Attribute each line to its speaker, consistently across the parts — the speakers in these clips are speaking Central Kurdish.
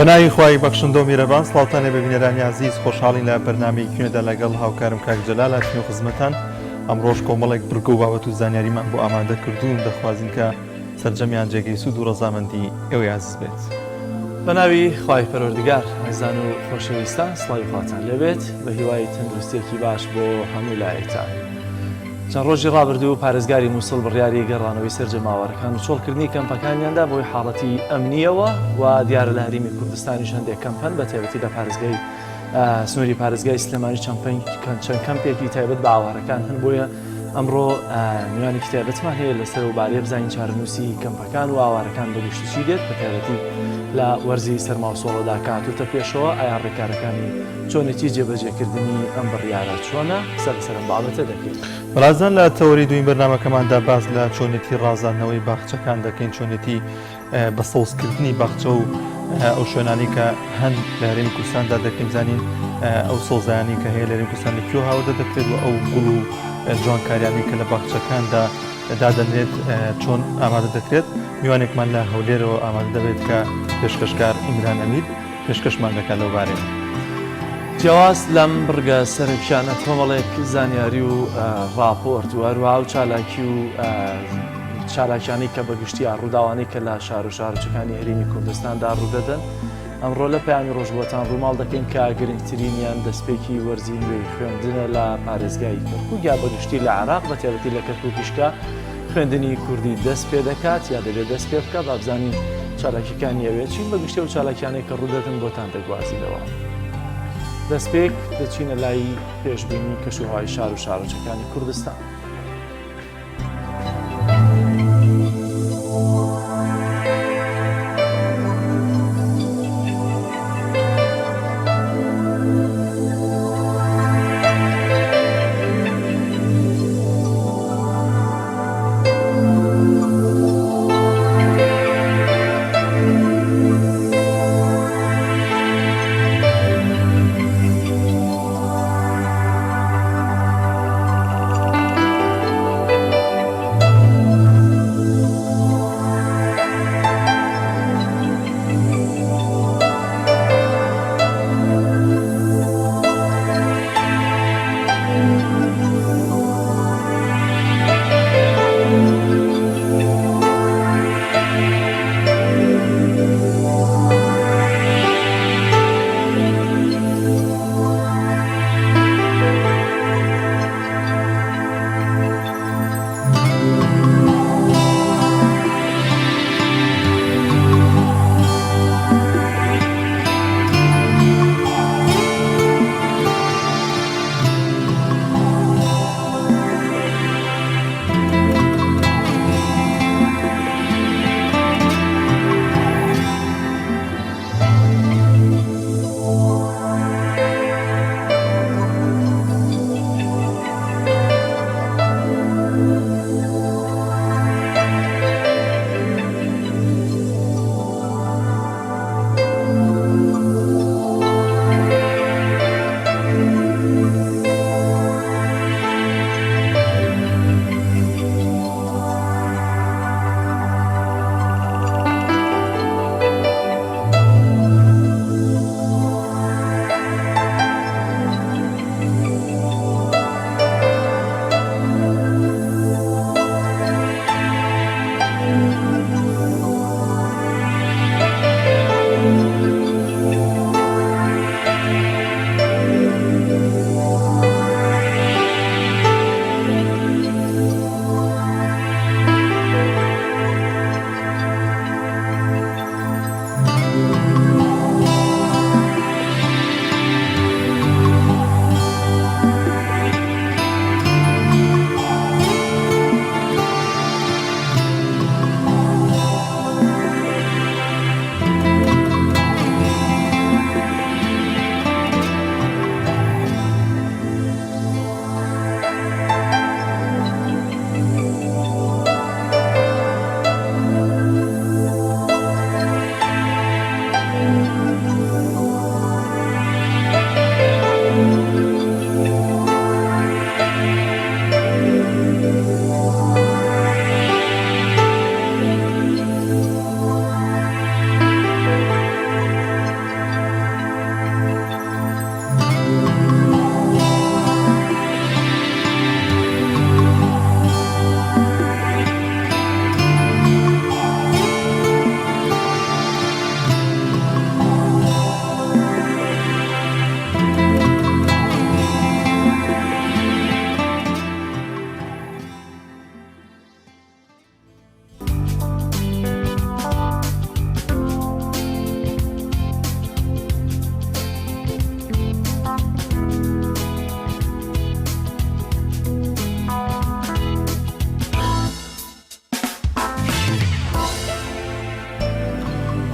Speaker 1: بەناوی خوای بەخشندەو میرەبان سڵاوتان لێبێ بینەرانی ئازیز خۆشحاڵین لە بەرنامەی کوێدا لەگەڵ هاوکارم کاک جەلال هاتینەوە خزمەتان ئەمڕۆش کۆمەڵێک بڕگە و بابەت و زانیاریمان بۆ ئامادە کردوون دەخوازین کە سەرجەمیان جێگەی سوود و ڕەزامەندی ئێوەی ئازیز بێت.
Speaker 2: بەناوی خوای پەروەردگار ئازیزان و خۆشەویستان سڵاوی خواتان لێبێت بە هیوای تەندروستیەکی باش بۆ هەموو لایەکتان. چەند ڕۆژی ڕابردوو پارێزگاری موسڵ بڕیاری گەڕانەوەی سەرجەم ئاوارەکان و چۆڵکردنی کەمپەکانیاندا بەهۆی حاڵەتی ئەمنییەوە و دیارە لە هەرێمی کوردستانیش هەندێک کەمپ هەن بە تایبەتی لە پارێزگای سنووری پارێزگای سلێمانی چەند کەمپێکی تایبەت بە ئاوارەکان هەن بۆیە ئەمڕۆ میوانێکی تایبەتمان هەیە لەسەر و بارەیە بزانین چارەنووسی کەمپەکان و ئاوارەکان بە گشتی چی دێت بە تایبەتی لە وەرزی سەرما و سۆڵەدا کە هاتووتە پێشەوە ئایا ڕێکارەکانی چۆنێتی جێبەجێکردنی ئەم بڕیارە چۆنە؟ قسە لەسەر ئەم بابەتە دەکەین.
Speaker 1: بەڕێزان لە تەوەری دووی بەرنامەکەماندا باس لە چۆنێتی ڕازاندنەوەی باخچەکان دەکەین، چۆنێتی بە سەوزکردنی باخچە و ئەو شوێنانەی کە هەن لە هەرێمی کوردستاندا دەکەین بزانین ئەو سەوزایانەی کە هەیە لە هەرێمی کوردستان لە کوێ هاوردە دەکرێت و ئەو گوڵ و جوانکاریانەی کە لە باخچەکاندا دادەنرێت چۆن ئامادە دەکرێت میوانێکمان لە هەولێرەوە ئامادە دەبێت کە پێشکەشکار ئیمران ئەمیر پێشکەشمان دەکات لەو بارەیەوە.
Speaker 2: جیاواز لەم بڕگە سەرەکیانە کۆمەڵێک زانیاری و ڕاپۆرت و هەروەها و چالاکی و چالاکیانەی کە بەگشتی یا ڕووداوانەی کە لە شار و شارۆچکەکانی هەرێمی کوردستاندا ڕوودەدەن ئەمڕۆ لە پەیامی ڕۆژ بۆتان ڕووماڵ دەکەین کە گرنگترینیان دەستپێکی وەرزی نوێی خوێندنە لە پارێزگای کەرکوک یا بەگشتی لە عێراق بە تایبەتی لە کەرکوکیش کە خوێندنی کوردی دەست پێ دەکات یا دەبێت دەست پێ بکە با بزانین چالاکیەکانی ئەوێ چین بە گشتی و چالاکیانەی کە ڕوودەدەن بۆتان دەگوازینەوە. دەستپێک دەچینە لای پێشبینی کەشوهوای شار و شارۆچەکانی کوردستان.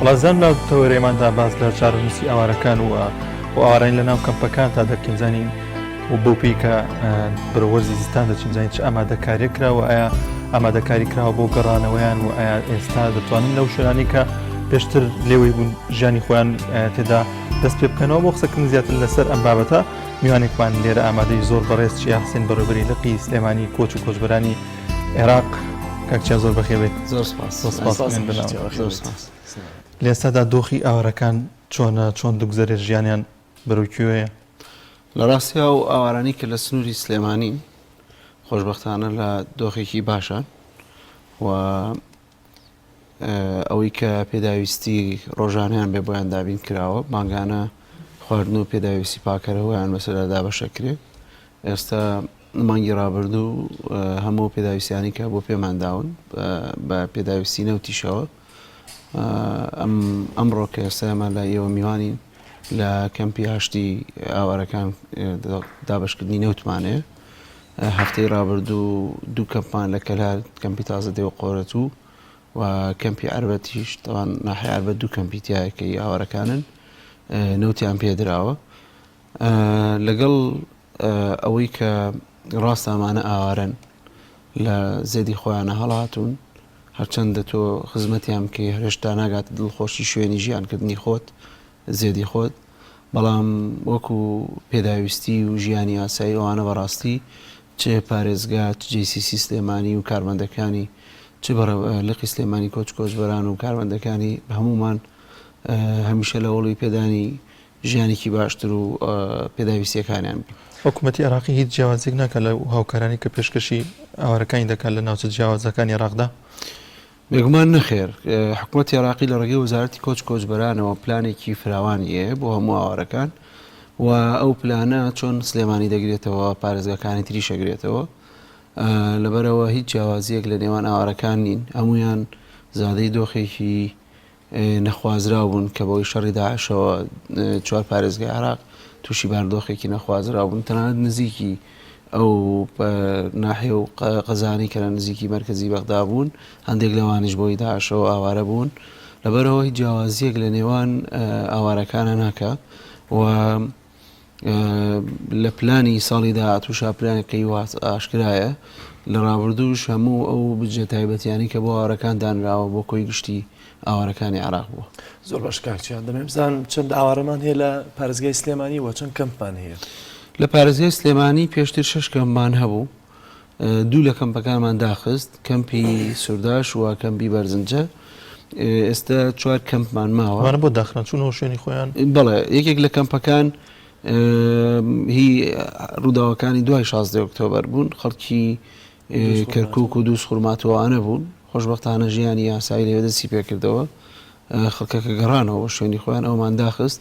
Speaker 1: وڵاتزان لە تەوەرەیەماندا باس لە چارەنووسی ئاوارەکان و و ئاوارانی لە ناو کەمپەکان تا دەکەین زانین و بەو پێی کە بەرەو وەرزی زستان دەچین زانین چ ئامادەکاریە کراوە ئایا ئامادەکاری کراوە بۆ گەڕانەوەیان و ئایا ئێستا دەتوانن لەو شوێنانی کە پێشتر لێوەی بوون ژیانی خۆیان تێدا دەست پێ بکەنەوە. بۆ قسەکردن زیاتر لەسەر ئەم بابەتە میوانێکمان لێرە ئامادەی زۆر بەڕێز چیا حسێن بەڕێوەبەری لقی سلێمانی کۆچ و کۆچبەرانی عێراق. کاک چیا زۆر بەخێر بێیت.
Speaker 3: زۆر سپاس.
Speaker 1: زۆر سپاس.
Speaker 3: زۆر سپاس.
Speaker 1: لە ئێستادا دۆخی ئاوارەکان چۆنە، چۆن دەگوزەرێت ژیانیان بەرەو کوێیە؟
Speaker 3: لە ڕاستیا ئەو ئاوارانەی کە لە سنووری سلێمانین خۆشبەختانە لە دۆخێکی باشە و ئەوەی کە پێداویستی ڕۆژانەیان بێ بۆیان دابین کراوە، مانگانە خواردن و پێداویستی پاکەرەوەیان بەسەردا دابەشەکرێ. ئێستا مانگی ڕابردوو هەموو پێداویستیانی کە بۆ پێمان داون بە پێداویستی نەوتیشەوە ئەم ئەمڕۆ کە ئێستا ئێمە لای ئێوە میوانین لە کەمپی ئاشتی ئاوارەکان دابەشکردنی نەوتمانەیە. هەفتەی ڕابردوو دوو کەمپمان لە کەلار، کەمپی تازە دێ و قۆرەتوو و کەمپی عەربەتیش، تەوان ناحیەی عەربەت دوو کەمپی تیایە کە ئی ئاوارەکانن، نەوتیان پێ دراوە. لەگەڵ ئەوەی کە ڕاستە ئەمانە ئاوارەن، لە زێدی خۆیانە هەڵهاتوون، هەرچەندە تۆ خزمەتیان بکەی هەر هێشتا ناگاتە دڵخۆشی شوێنی ژیانکردنی خۆت، زێدی خۆت، بەڵام وەکو پێداویستی و ژیانی ئاسایی ئەوانە بەڕاستی چ پارێزگا چ JCC سلێمانی و کارمەندەکانی چ لقی سلێمانی کۆچ کۆچبەران و کارمەندەکانی هەموومان هەمیشە لە هەوڵی پێدانی ژیانێکی باشتر و پێداویستیەکانیان بین.
Speaker 1: حکومەتی عێراقی هیچ جیاوازیەک ناکات لە هاوکارانی کە پێشکەشی ئاوارەکانی دەکات لە ناوچە جیاوازەکانی عێراقدا؟
Speaker 3: بێگومان نەخێر، حکومەتی عێراقی لە ڕێگەی وەزارەتی کۆچ کۆچبەرانەوە پلانێکی فراوانی هەیە بۆ هەموو ئاوارەکان و ئەو پلانە چۆن سلێمانی دەگرێتەوە پارێزگاکانی تریش ئەگرێتەوە. لەبەرئەوە هیچ جیاوازییەک لە نێوان ئاوارەکان نین، هەموویان زادەی دۆخێکی نەخوازراو بوون کە بەهۆی شەڕی داعشەوە چوار پارێزگای عێراق تووشی باردۆخێکی نەخوازراو بوون، تەنانەت نزیکی ئەو ناحیە و قەزانەی کە لە نزیکی مەرکەزی بەغدا بوون، هەندێک لەوانیش بەهۆی داعشەوە ئاوارە بوون، لەبەرئەوە هیچ جیاوازییەک لە نێوان ئاوارەکانە ناکا و لە پلانی ساڵی داهاتووشا پلانەکەی وا ئاشکرایە، لە ڕابردووش هەموو ئەو بودجە تایبەتیانەی کە بۆ ئاوارەکان دانراوە بۆ کۆی گشتی ئاوارەکانی عێراق بووە.
Speaker 2: زۆر باش کاک چیان، دەمەوێت بزانم چەند ئاوارەمان هەیە لە پارێزگای سلێمانی و چەند کەمپمان هەیە؟
Speaker 3: لە پارێزگای سلێمانی پێشتر شەش کەمپمان هەبوو، دوو لە کەمپەکانمان داخست، کەمپی سورداش و کەمپی بەرزنجە، ئێستا چوار کەمپمان ماوە.
Speaker 1: ئەوانە بۆ داخران؟ چوونەوە شوێنی خۆیان؟
Speaker 3: بەڵێ، یەکێک لە کەمپەکان هی ڕووداوەکانی دوای شازدەی ئۆکتۆبەر بوون، خەڵکی کەرکووک و دووز خورماتووانە بوون، خۆشبەختانە ژیانی یاسایی لەوێ دەستی پێکردەوە، خەڵکەکە گەڕانەوە بۆ شوێنی خۆیان، ئەومان داخست.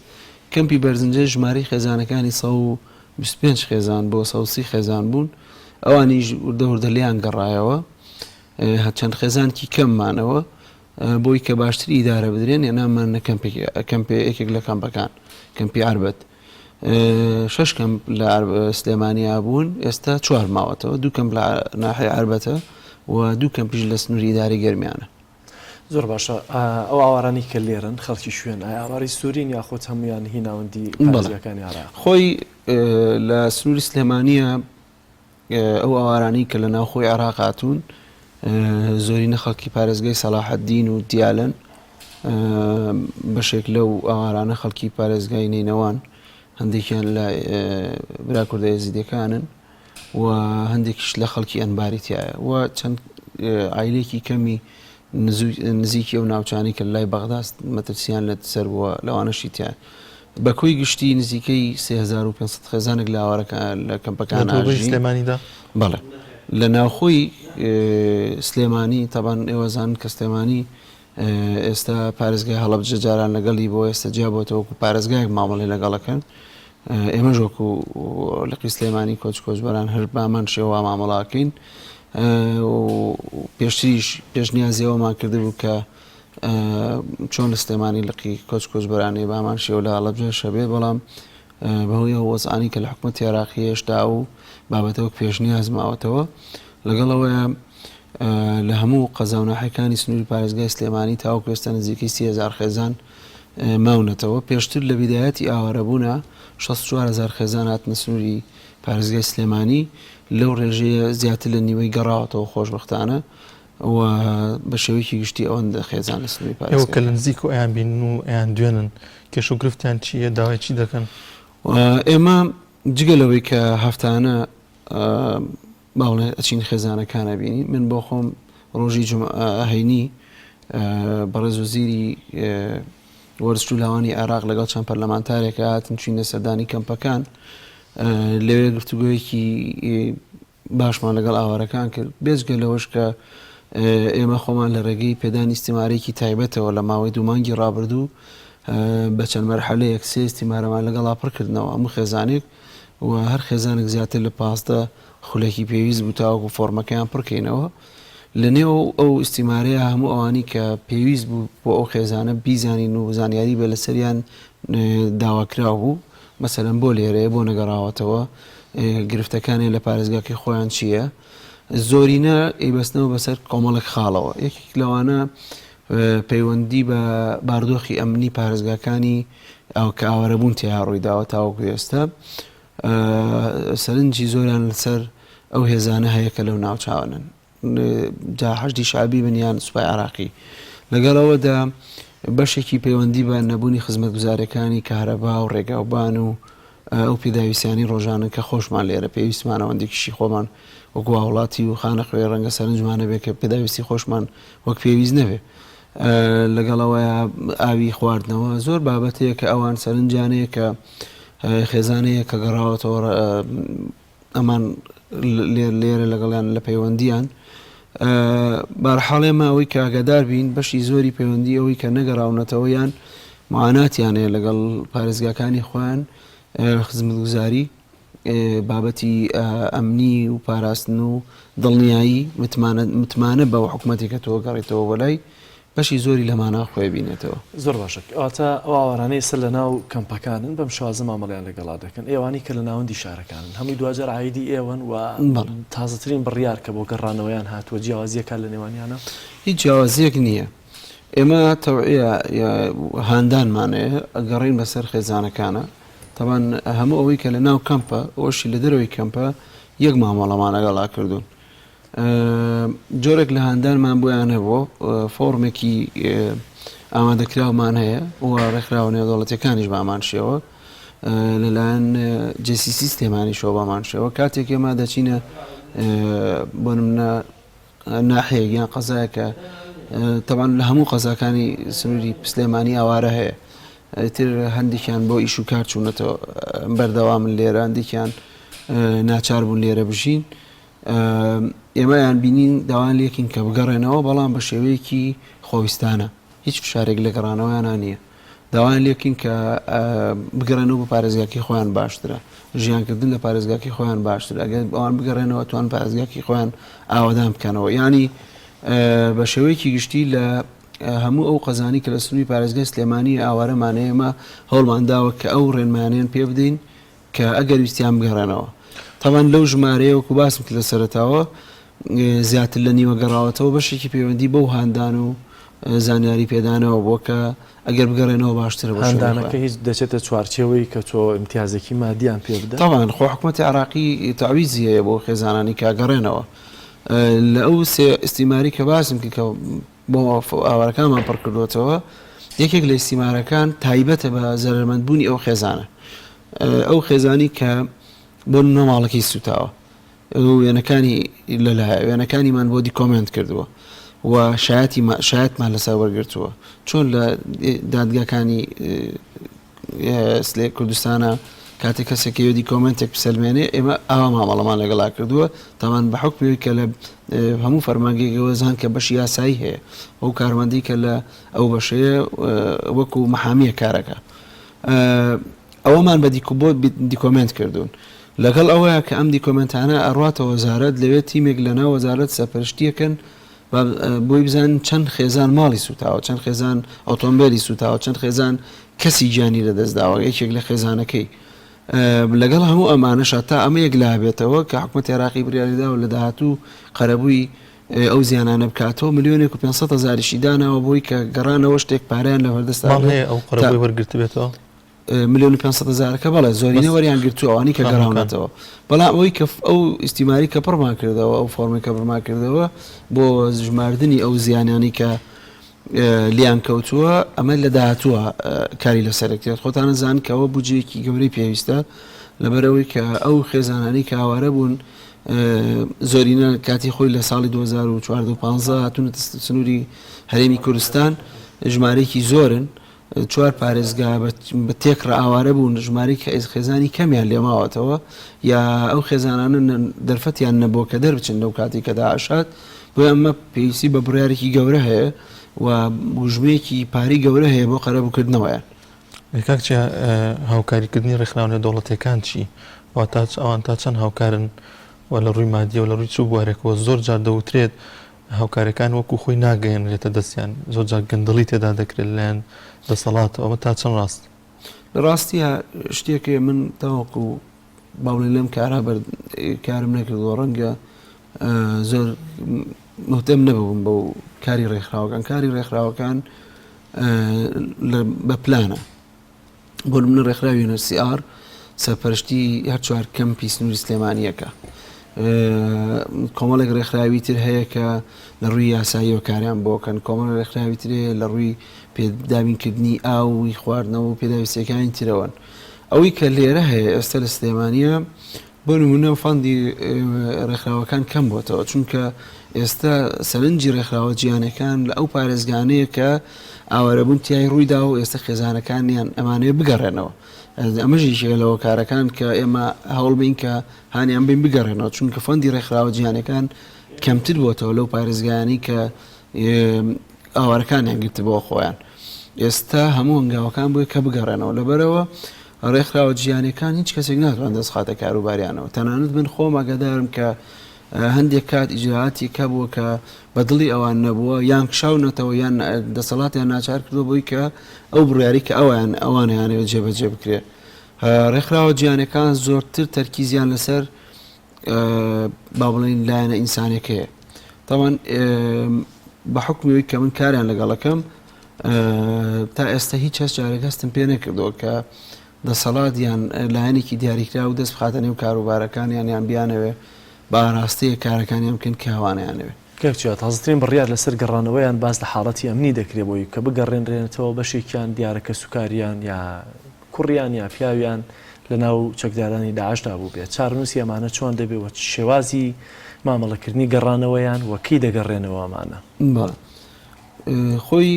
Speaker 3: کەمپی بەرزنجە ژمارەی خێزانەکانی 125 خێزان بۆ 130 خێزان بوون، ئەوانیش وردە وردە لێیان گەڕایەوە، چەند خێزانکی کەم مانەوە، بۆی کە باشتر ئیدارە بدرێن، هێنامانە کەمپێ یەکێک لە کەمپەکان، کەمپی عەربەت. شەش کەمپ لە سلێمانیا بوون، ئێستا چوار ماوەتەوە، دوو کەمپ لە ناحیەی عەربەتە و دوو کەمپیش لە سنووری ئیدارەی گەرمیانە.
Speaker 2: زۆر باشە ئەو ئاوارانەی کە لێرەن خەڵکی شوێن ئایا ئاوارەی سوورین یاخود هەموویان هی ناوەندی پارێزگاکانی عێراق؟
Speaker 3: خۆی لە سنووری سلێمانییە ئەو ئاوارانەی کە لە ناوخۆی عێراق هاتوون زۆرینە خەڵکی پارێزگای سەلاحەدین و دیالەن، بەشێک لەو ئاوارانە خەڵکی پارێزگای نەینەوان، هەندێکیان لە برا کوردە ئێزیدیەکانن و هەندێکیش لە خەڵکی ئەنباری تایە و چەند ئایلێکی کەمی نزیکی ئەو ناوچانەی کە لای بەغدا مەترسیان لە سەر بووە لەوانەشی تایە. بە کۆی گشتی نزیکەی 3500 خێزانێک لە ئاوارەکە لە کەمپەکان
Speaker 1: لە دەوروبەری
Speaker 3: ئاژین.
Speaker 1: سلێمانیدا؟
Speaker 3: بەڵێ لە ناوخۆی سلێمانی تەبان ئێوە زانن کە سلێمانی ئێستا پارێزگای هەڵەبجە جاران لەگەڵی بۆ ئێستا جیا بۆتەوە وەکو پارێزگایەک مامەڵەی لەگەڵەکەن ئێمەش وەکو لقی سلێمانی کۆچ کۆچبەران هەر بامان شێوە مامەڵاکەین پێشتریش پێشنیازی ئەوەمان کردبوو کە چۆن لە سلێمانی لقی کۆچ کۆچبەرانی بامان شێوە لە هەڵەبجەش هەبێ بەڵام بەهۆی ئەو وەزعانی کە لە حکوومەتی عێراقی هێشتا و بابەتە وەک پێشنیاز ماوەتەوە لەگەڵ ئەوەیە. لە هەموو قەزا و ناحیەکانی سنووری پارێزگای سلێمانی تاوەکو ئێستا نزیکەی 3000 خێزان ماونەتەوە. پێشتر لە بیدایەتی ئاوارەبوونا 64000 خێزان هاتنە سنووری پارێزگای سلێمانی، لەو ڕێژەیە زیاتر لە نیوەی گەڕاوەتەوە خۆشبەختانە و بە شێوەیەکی گشتی ئەوەندە خێزان لە سنووری
Speaker 1: ئێوە کە لە نزیک و ئەیان بینن و ئەیان دوێنن کێشە و گرفتیان چییە داوای چی دەکەن؟
Speaker 3: ئێمە جگە لەوەی کە هەفتانە با بڵێن ئەچین خێزانەکان ئەبینین من بۆ خۆم ڕۆژی هەینی بەڕێز وەزیری وەرزش و لاوانی عێراق لەگەڵ چەند پەرلەمانتارێک هاتن چوینە سەردانی کەمپەکان لەوێ گفتوگۆیەکی باشمان لەگەڵ ئاوارەکان کرد بێجگە لەوەش کە ئێمە خۆمان لە ڕێگەی پێدانی ئیستیمارێکی تایبەتەوە لە ماوەی دوو مانگی ڕابردوو بە چەند مەرحەلەیەک سێ ئیستیمارەمان لەگەڵا پڕکردنەوە هەموو خێزانێک و هەر خێزانێک زیاتر لە 15 خولەکی پێویست بوو تاوەکو فۆرمەکەیان پڕکەینەوە لە نێو ئەو ئیستیمارەیە هەموو ئەوانی کە پێویست بوو بۆ ئەو خێزانە بیزانین و زانیاری بێ لەسەریان داواکراو بوو مەسەلەن بۆ لێرەیە بۆ نەگەڕاوەتەوە گرفتەکانیان لە پارێزگاکەی خۆیان چییە زۆرینە ئەیبەستنەوە بەسەر کۆمەڵێک خاڵەوە یەکێک لەوانە پەیوەندی بە باردۆخی ئەمنی پارێزگاکانی ئەو کە ئاوارەبوون تیا ڕوویداوە تاوەکو ئێستا سەرنجی زۆریان لەسەر ئەو هێزانە هەیە کە لەو ناوچانەن جا حەشدی شەعبی بن یان سوپای عراقی لەگەڵ ئەوەدا بەشێکی پەیوەندی بە نەبوونی خزمەتگوزارەکانی کارەبا و ڕێگاوبان و ئەو پێداویستیانی ڕۆژانە کە خۆشمان لێرە پێویستمانە ئەوەندێکیشی خۆمان وەکو هاوڵاتی و خانەخوێ ڕەنگە سەرنجمان نەبێت کە پێداویستی خۆشمان وەک پێویست نەبێ لەگەڵ ئەوەیە ئاوی خواردنەوە زۆر بابەتەیە کە ئەوان سەرنجانەیە کە خێزانەیە کە گەڕاوەتەوە ئەمان لێرە لەگەڵیان لە پەیوەندیان بارحاڵ ئێمە ئەوەی کە ئاگادار بین بەشی زۆری پەیوەندی ئەوەی کە نەگەڕاونەتەوە یان معاناتیان هەیە لەگەڵ پارێزگاکانی خۆیان خزمەتگوزاری بابەتی ئەمنی و پاراستن و دڵنیایی متمانە بە حکوومەتێک کە تۆ گەڕێتەوە بەلای بەشی زۆری لەمانە خۆی بینێتەوە.
Speaker 2: زۆر باشە کەواتە ئەو ئاوارانەی ئێستا لە ناو کەمپەکانن بەم شێوازە مامەڵەیان لەگەڵا دەکەن ئێوانەی کە لە ناوەندی شارەکانن هەمووی دواجار عایدی ئێوەن و
Speaker 3: بەڵێ.
Speaker 2: تازەترین بڕیار کە بۆ گەڕانەوەیان هاتووە جیاوازییەکە لە نێوانیانە؟
Speaker 3: هیچ جیاوازییەک نییە ئێمە تەوعیە یا هاندانمان هەیە ئەگەڕێین بەسەر خێزانەکانە تەبان هەموو ئەوەی کە لە ناو کەمپە ئەوەشی لە دەرەوەی کەمپە یەک مامەڵەمان لەگەڵا کردوون جۆرێک لە هاندانمان بۆیان هەبوو فۆرمێکی ئامادەکراومان هەیە و ڕێکخراوە نێودەوڵەتیەکانیش بامان شێوە لەلایەن JCC سلێمانیشەوە بامان شێوە کاتێک ئێمە دەچینە بۆ نمونە ناحەیەک یان قەزایەکە تەبان لە هەموو قەزاکانی سنووری سلێمانی ئاوارە هەیە ئیتر هەندێکیان بۆ ئیش و کار چوونەتەوە بەردەوامن لێرە هەندێکیان ناچار بوون لێرە بژین ئێمەیان بینین داوایان لێکین کە بگەڕێنەوە بەڵام بە شێوەیەکی خۆویستانە هیچ فشارێک لە گەڕانەوەیانە نییە داوایان لێکین کە بگەڕێنەوە بە پارێزگاکی خۆیان باشترە ژیانکردن لە پارێزگاکی خۆیان باشتر ئەگەر ئەوان بگەڕێنەوە توان پارێزگاکی خۆیان ئاوادان بکەنەوە ینی بە شێوەیەکی گشتی لە هەموو ئەو قەزانی کە لە سنووری پارێزگای سلێمانی ئاوارەمانە ئێمە هەوڵمان داوە کە ئەو ڕێنمایانیان پێ بدەین کە ئەگەر ویستیان بگەڕێنەوە. تەبعەن لەو ژمارەیە وەکو باسم کرد لە سەرەتاوە زیاتر لە نیوە گەڕاوەتەوە بەشێکی پەیوەندی بەو هاندان و زانیاری پێدانەوە بووە کە ئەگەر بگەڕێنەوە باشترە بۆ شوێنی
Speaker 2: هاندانەکە
Speaker 3: خۆیان.
Speaker 2: هیچ دەچێتە چوارچێوەی کە تۆ ئیمتیازێکی مادیان پێ بدە؟
Speaker 3: تەبعەن خۆ حکومەتی عێراقی تەعویزی هەیە بۆ خێزانانی کە گەڕێنەوە لە ئەو سێ ئیستیماری کە باسم کرد کە بۆ ئاوارەکانمان پڕ کردووەتەوە، یەکێک لە ئیستیمارەکان تایبەتە بە زەرەرمەندبوونی ئەو خێزانە، ئەو خێزانی کە بۆ نمونە ماڵەکەی سوتاوە وێنەکانی لەلایە وێنەکانیمان بۆ دیکۆمێنت کردووە و شایەتی شایەتمان لەسەر وەرگرتووە چۆن لە دادگاکانی سلێ کوردستانە کاتێک کەسێک یۆ دیکۆمنتێک بسەلمێنێ ئێمە ئاوا مامەڵەمان لەگەڵا کردووە تاوان بە حکومی کە لە هەموو فەرمانگەیەکەوە زان کە بەشی یاسایی هەیە ئەو کارمەندی کە لە ئەو بەشەیە وەکو محامیە کارەکە ئەوەمان بە دیکۆ دیکۆمنت کردوون لەگەڵ ئەوەیە کە ئەم دیکۆمنتانە ئەڕاتە وەزارەت لەوێ تیمێک لە ناو وەزارەت سەپەرشتیەکەن بۆی بزانن چەند خێزان ماڵی سوتاوە، چەند خێزان ئۆتۆمبێلی سوتاوە، چەند خێزان کەسی گیانی لەدەستداوە، یەکێک لە خێزانەکەی. لەگەڵ هەموو ئەمانەشا تا ئەمە یەکلابێتەوە کە حکومەتی عێراقی بڕیاریداوە لە داهاتوو قەرەبووی ئەو زیانانە بکاتەوە ملیۆنێک و 500 هەزاریشی داناوە بۆی کە گەڕانەوە شتێک پارەیان لە بەردەستا
Speaker 1: ماڵ هەیە ئەو قەرەبووی وەرگرتبێتەوە؟
Speaker 3: ملیۆن و 500 هەزارەکە بەڵێ زۆرینە وەریان گرتووە ئەوانەی کە گەڕاونەتەوە بەڵام ئەوەی کە ئەو ئیستیماری کە پڕمان کردەوە ئەو فۆرمی کە پڕمان کردەوە بۆ ژماردنی ئەو زیانانی کە لیان کەوتووە ئەمە لە داهاتووە کاری لەسەر دەکرێت خۆتانە زان کەەوە بودجەیەکی گەورەی پێویستە لەبەرەوەی کە ئەو خێزانانی کە ئاوارە بوون زۆرینە کاتی خۆی لە ساڵی 2014 15 هاتوونەتە سنووری هەرێمی کوردستان ژمارەیەکی زۆرن چوار پارێزگا بە تێکڕا ئاوارە بوون، ژمارەی خێزانی کەمیان لێ ماوەتەوە یا ئەو خێزانانە دەرفەتیان نەبووە کە دەربچن لەو کاتی کە داعش هات، بۆیە ئەمە پێویستی بە بڕیارێکی گەورە هەیە و گوژمەیەکی پارەی گەورە هەیە بۆ قەرەبووکردنەوەیان.
Speaker 1: کاک چیا هاوکاریکردنی ڕێکخراوە نێودەوڵەتیەکان چی؟ واتا ئەوان تا چەند هاوکارن و لە ڕووی مادیەوە لە ڕووی چ بوارێکەوە زۆر جار دەوترێت هاوکاریەکان وەکو خۆی ناگەیەنرێتە دەستیان، زۆر جار گەندەڵی تێدا دەکرێت لەلایەن دەسەڵاتەوە، ئەمە تا چەند ڕاستە؟
Speaker 3: لە ڕاستیا شتێک هەیە من تاوەکو با بڵێین لەم کارە بەر کارم نەکردووە ڕەنگە زۆر مهتەم نەبووم بەو کاری ڕێکخراوەکان کاری ڕێکخراوەکان بە پلانە بۆ نمونە ڕێکخراوی UNHCR سەرپەرشتی هەر چوار کەمپی سنووری سلێمانیەکە کۆمەڵێک ڕێکخراوی تر هەیە کە لە ڕووی یاساییەوە کاریان بۆکەن کۆمەڵ ڕێکخراوی تر هەیە لە ڕووی پێدابینکردنی ئاوی خواردنەوە و پێداویستیەکانی ترەوەن ئەوەی کە لێرە هەیە ئێستا لە سلێمانە بۆ نموونە fund ی ڕێکخراوەکان کەم بۆتەوە، چونکە ئێستا سەرنجی ڕێکخراوە جیهانیەکان لە ئەو پارێزگانەیە کە ئاوارەبوون تیای ڕوویداوە و ئێستا خێزانەکانیان ئەمانەوێت بگەڕێنەوە. ئەمەش یەکێکە لە هۆکارەکان کە ئێمە هەوڵ بین کە هانیان بین بگەڕێنەوە، چونکە fund ی ڕێکخراوە جیهانیەکان کەمتر بۆتەوە لەو پارێزگایانەی کە ئاوارەکانیان گرتبووە خۆیان. ئێستا هەموو هەنگاوەکان بۆیە کە بگەڕێنەوە. لەبەرئەوە ڕێکخراوە جیهانیەکان هیچ کەسێک ناتوانێت دەست خاتە کاروباریانەوە. تەنانەت من خۆم ئاگادارم کە هەندێک کات ئیجرائاتێک هەبووە کە بە دڵی ئەوان نەبووە، یان کشاونەتەوە یان دەسەڵاتیان ناچار کردووە بۆی کە ئەو بڕیاری کە ئەوان ئەوانیانەوێت جێبەجێ بکرێت. ڕێکخراوە جیهانیەکان زۆرتر تەرکیزیان لەسەر با بڵێین لایەنە ئینسانەکەیە تاوان بە حکومی کە من کاریان لەگەڵەکەم تا ئێستا هیچ هەست جارێک هەستم پێ نەکردەوە کە دەسەڵات یان لایەنێکی دیاریکرا و دەست بخاتە نێو کاروبارەکانیان یان بیانەوێ بە ئاراستەیە کارەکانیان بکەن کە ئەوانیانەوێ.
Speaker 2: کاک چیا تازەترین بڕیار لەسەر گەڕانەوەیان باس لە حاڵەتی ئەمنی دەکرێ بۆی کە بگەڕێنرێنێتەوە بەشێکیان دیارە کەسوکاریان یا کوڕیان یا پیاویان لە ناو چەکدارانی داعشدا بووبێت، چارەنووسی ئەمانە چۆن دەبێت و شێوازی مامەڵەکردنی گەڕانەوەیان و کەی دەگەڕێنەوە ئەمانە؟
Speaker 3: بەڵێ خۆی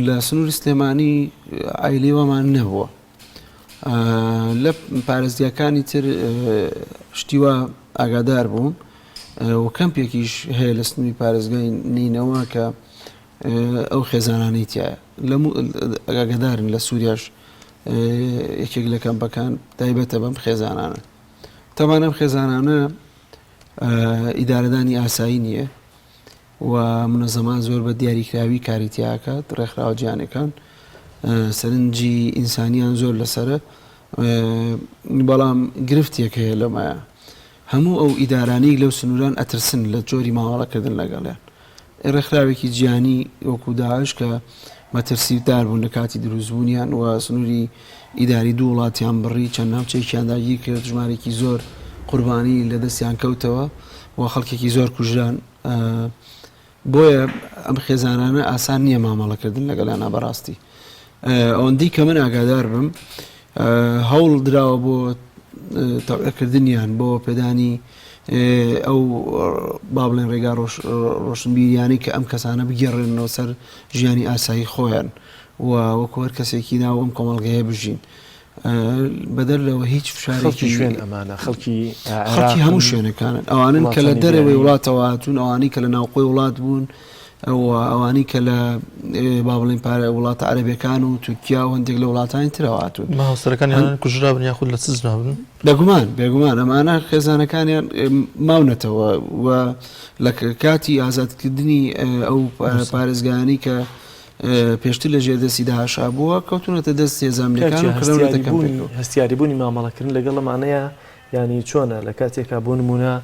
Speaker 3: لە سنووری سلێمانی عایلەی وامان نەبووە لە پارێزگاکانی تر شتی وا ئاگادار بووم و کەمپێکیش هەیە لە سنووری پارێزگای نینەوە کە ئەو خێزانانەی تایە لە ئاگادارن لە سووریاش یەکێک لە کەمپەکان تایبەتە بەم خێزانانە تەمان ئەم خێزانانە ئیدارەدانی ئاسایی نییە و منەزەمان زۆر بە دیاریکراوی کاری تیاکات ڕێکخراوە جیانەکان سەرنجی ئینسانیان زۆر لەسرە بەڵام گرفتێک هەیە لەمایە هەموو ئەو ئیدارانەی لەو سنووران ئەترسن لە جۆری مامەڵەکردن لەگەڵیان. ڕێکخراوێکی جیهانی وەکو داعش کە مەترسیدار بوون لە کاتی دروستبوونیان و سنووری ئیداری دوو وڵاتیان بڕی، چەند ناوچەیەکیان داگیر کرد، ژمارەیەکی زۆر قوربانی لە دەستیان کەوتەوە و خەڵکێکی زۆر کوژران. بۆیە ئەم خێزانانە ئاسان نییە مامەڵەکردن لەگەڵیانا بەڕاستی ئەوەندەی کە من ئاگادار بم هەوڵ دراوە بۆ تەوعەکردنیان بۆ پێدانی ئەو با بڵێن ڕێگا ڕۆشنبیریانەی کە ئەم کەسانە بگێڕێنەوە سەر ژیانی ئاسایی خۆیان و وەکو هەر کەسێکی ناو ئەم کۆمەڵگەیە بژین. بەدەر لەوە هیچ فشارێکی
Speaker 2: شوێن ئەمانە خەڵکی
Speaker 3: خەڵکی هەموو شوێنەکانن ئەوانن کە لە دەرەوەی وڵاتەوە هاتوون ئەوانەی کە لە ناوخۆی وڵات بوون ئەوانەی کە لە با بڵێن پارە وڵاتە عەرەبیەکان و تورکیا و هەندێک لە وڵاتانی ترەوە هاتوون
Speaker 1: هاوسەرەکانیان کوژرابن یاخود لە سجنابن
Speaker 3: بێگومان بێگومان ئەمانە خێزانەکانیان ماونەتەوە و لە کاتی ئازادکردنی ئەو پارێزگایانەی کە پێشتر لە ژێر دەستی داعشا بووە، کەوتوونەتە دەست هێزە ئەمنییەکان و کراونەتە کەمپێکەوە.
Speaker 2: هەستیاری بوونی مامەڵەکردن لەگەڵ ئەمانەیە یانی چۆنە لە کاتێکا بۆ نموونە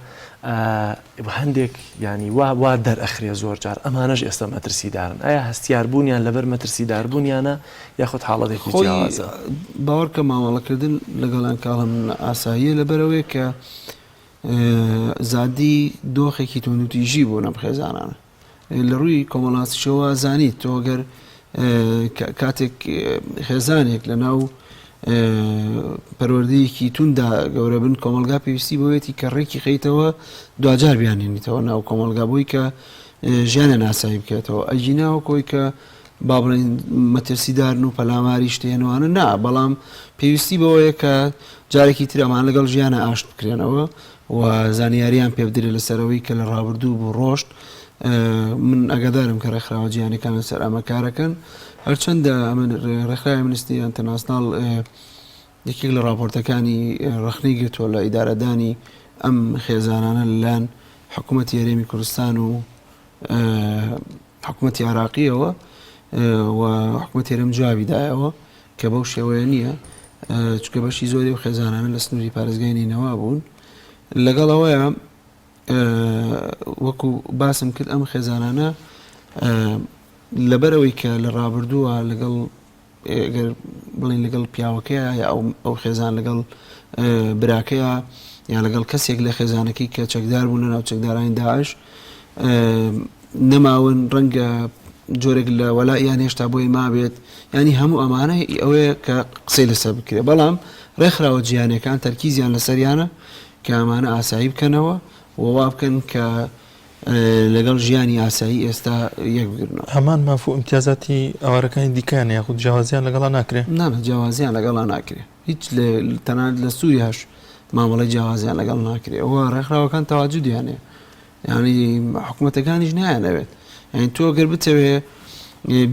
Speaker 2: هەندێک یانی وا وا دەرئەخرێ زۆر جار ئەمانەش ئێستا مەترسیدارن ئایا هەستیار بوونیان لەبەر مەترسیدار بوونیانە یاخود حاڵەتێکی
Speaker 3: خۆی
Speaker 2: جیاوازە؟
Speaker 3: باوەڕکە مامەڵەکردن لەگەڵیان کاڵم ئاساییە لەبەرئەوەی کە زادی دۆخێکی توندوتیژی بوون ئەم خێزانانە لە ڕووی کۆمەڵاتیشەوە زانیت تۆ گەر کاتێک خێزانێک لە ناو پەروەردەیەکی توندا گەورە بن کۆمەلگا پێویستی بۆیەتی کە ڕێکی خەیتەوە دواجار بیانێنیتەوە ناو کۆمەلگا بۆی کە ژیانە ناسایی بکرێتەوە ئەگینا وەکۆی کە با بڵێن مەترسیدارن و پەلاماری شتێنوانە نا بەڵام پێویستی بەوەیە کە جارێکی تر ئەمان لەگەڵ ژیانە ئاشت بکرێنەوە و زانیاریان پێ بدرێت لەسەر ئەوەی کە لە ڕابردوو بوو ڕۆشت من ئەگەدارم کە ڕێکخراوە جیهانیەکان لەسەر ئەمە کارەکەن هەرچەندە ئەمن ڕێکخراوی ئەمنستی ئینتەرناسناڵ یەکێک لە ڕاپۆرتەکانی ڕەخنەی گرتووە لە ئیدارەدانی ئەم خێزانانە لەلایەن حکوومەتی هەرێمی کوردستان و حکوومەتی عراقیەوە و حکوومەتی هەرێم جوابی دایەوە کە بەو شێوەیە نییە چونکە بەشی زۆری ئەو خێزانانە لە سنووری پارێزگای نەینەوا بوون لەگەڵ ئەوەیە وەکو باسم کرد ئەم خێزانانە لەبەرەوەی کە لە ڕابردووە لەگەڵ گەر بڵین لەگەڵ پیاوەکەیە یا ئەو خێزان لەگەڵ براکەیە یا لەگەڵ کەسێک لە خێزانەکەی کە چەکدار بوون لە ناو چەکدارانی داعش نەماون ڕەنگە جۆرێک لە وەلائیان هێشتا بۆی مابێت یانی هەموو ئەمانە ئەوەیە کە قسەی لەسەر بکرێت بەڵام ڕێکخراوە جیهانیەکان تەرکیزیان لەسەریانە کە ئەمانە ئاسایی بکەنەوە و وا بکەن کە لەگەڵ ژیانی ئاسایی ئێستا یەک بگرنەوە.
Speaker 1: هەمان ماف و ئیمتیازاتی ئاوارەکانی دیکەیان یاخود جیاوازیان لەگەڵا ناکرێ؟
Speaker 3: نا نا جیاوازیان لەگەڵا ناکرێ هیچ تەنانەت لە سوریاش مامەڵەی جیاوازیان لەگەڵ ناکرێ و ڕێکخراوەکان تەواجودیان هەیە یانی حکومەتەکانیش نایانەوێت یانی تۆ گەر بتەوێ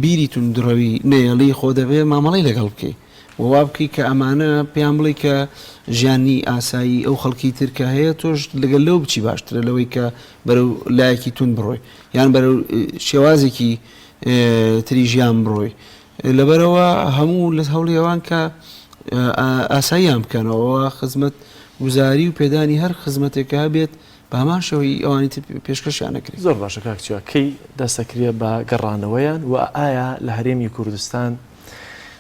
Speaker 3: بیری توندڕەوی نەیەڵی خۆ دەبێ مامەڵەی لەگەڵ بکەی و وا بکەی کە ئەمانە پێیان بڵێ کە ژیانی ئاسایی ئەو خەڵکی تر کە هەیە تۆش لەگەل لەو بچی باشترە لەوەی کە بەرەو لایەکی تون بڕۆی یان بەرەو شێوازێکی تری ژیان بڕۆی لەبەرەوە هەموو لە هەوڵی ئەوان کە ئاساییان بکەنەوە خزمەت گوزاری و پێدانی هەر خزمەتێکە هەبێت بە هەمان شێوەی ئەوانی تر پێشکەشیان ئەکرێ.
Speaker 2: زۆر باشە کاک چیا کەی دەست ئەکرێ بە گەڕانەوەیان و ئایا لە هەرێمی کوردستان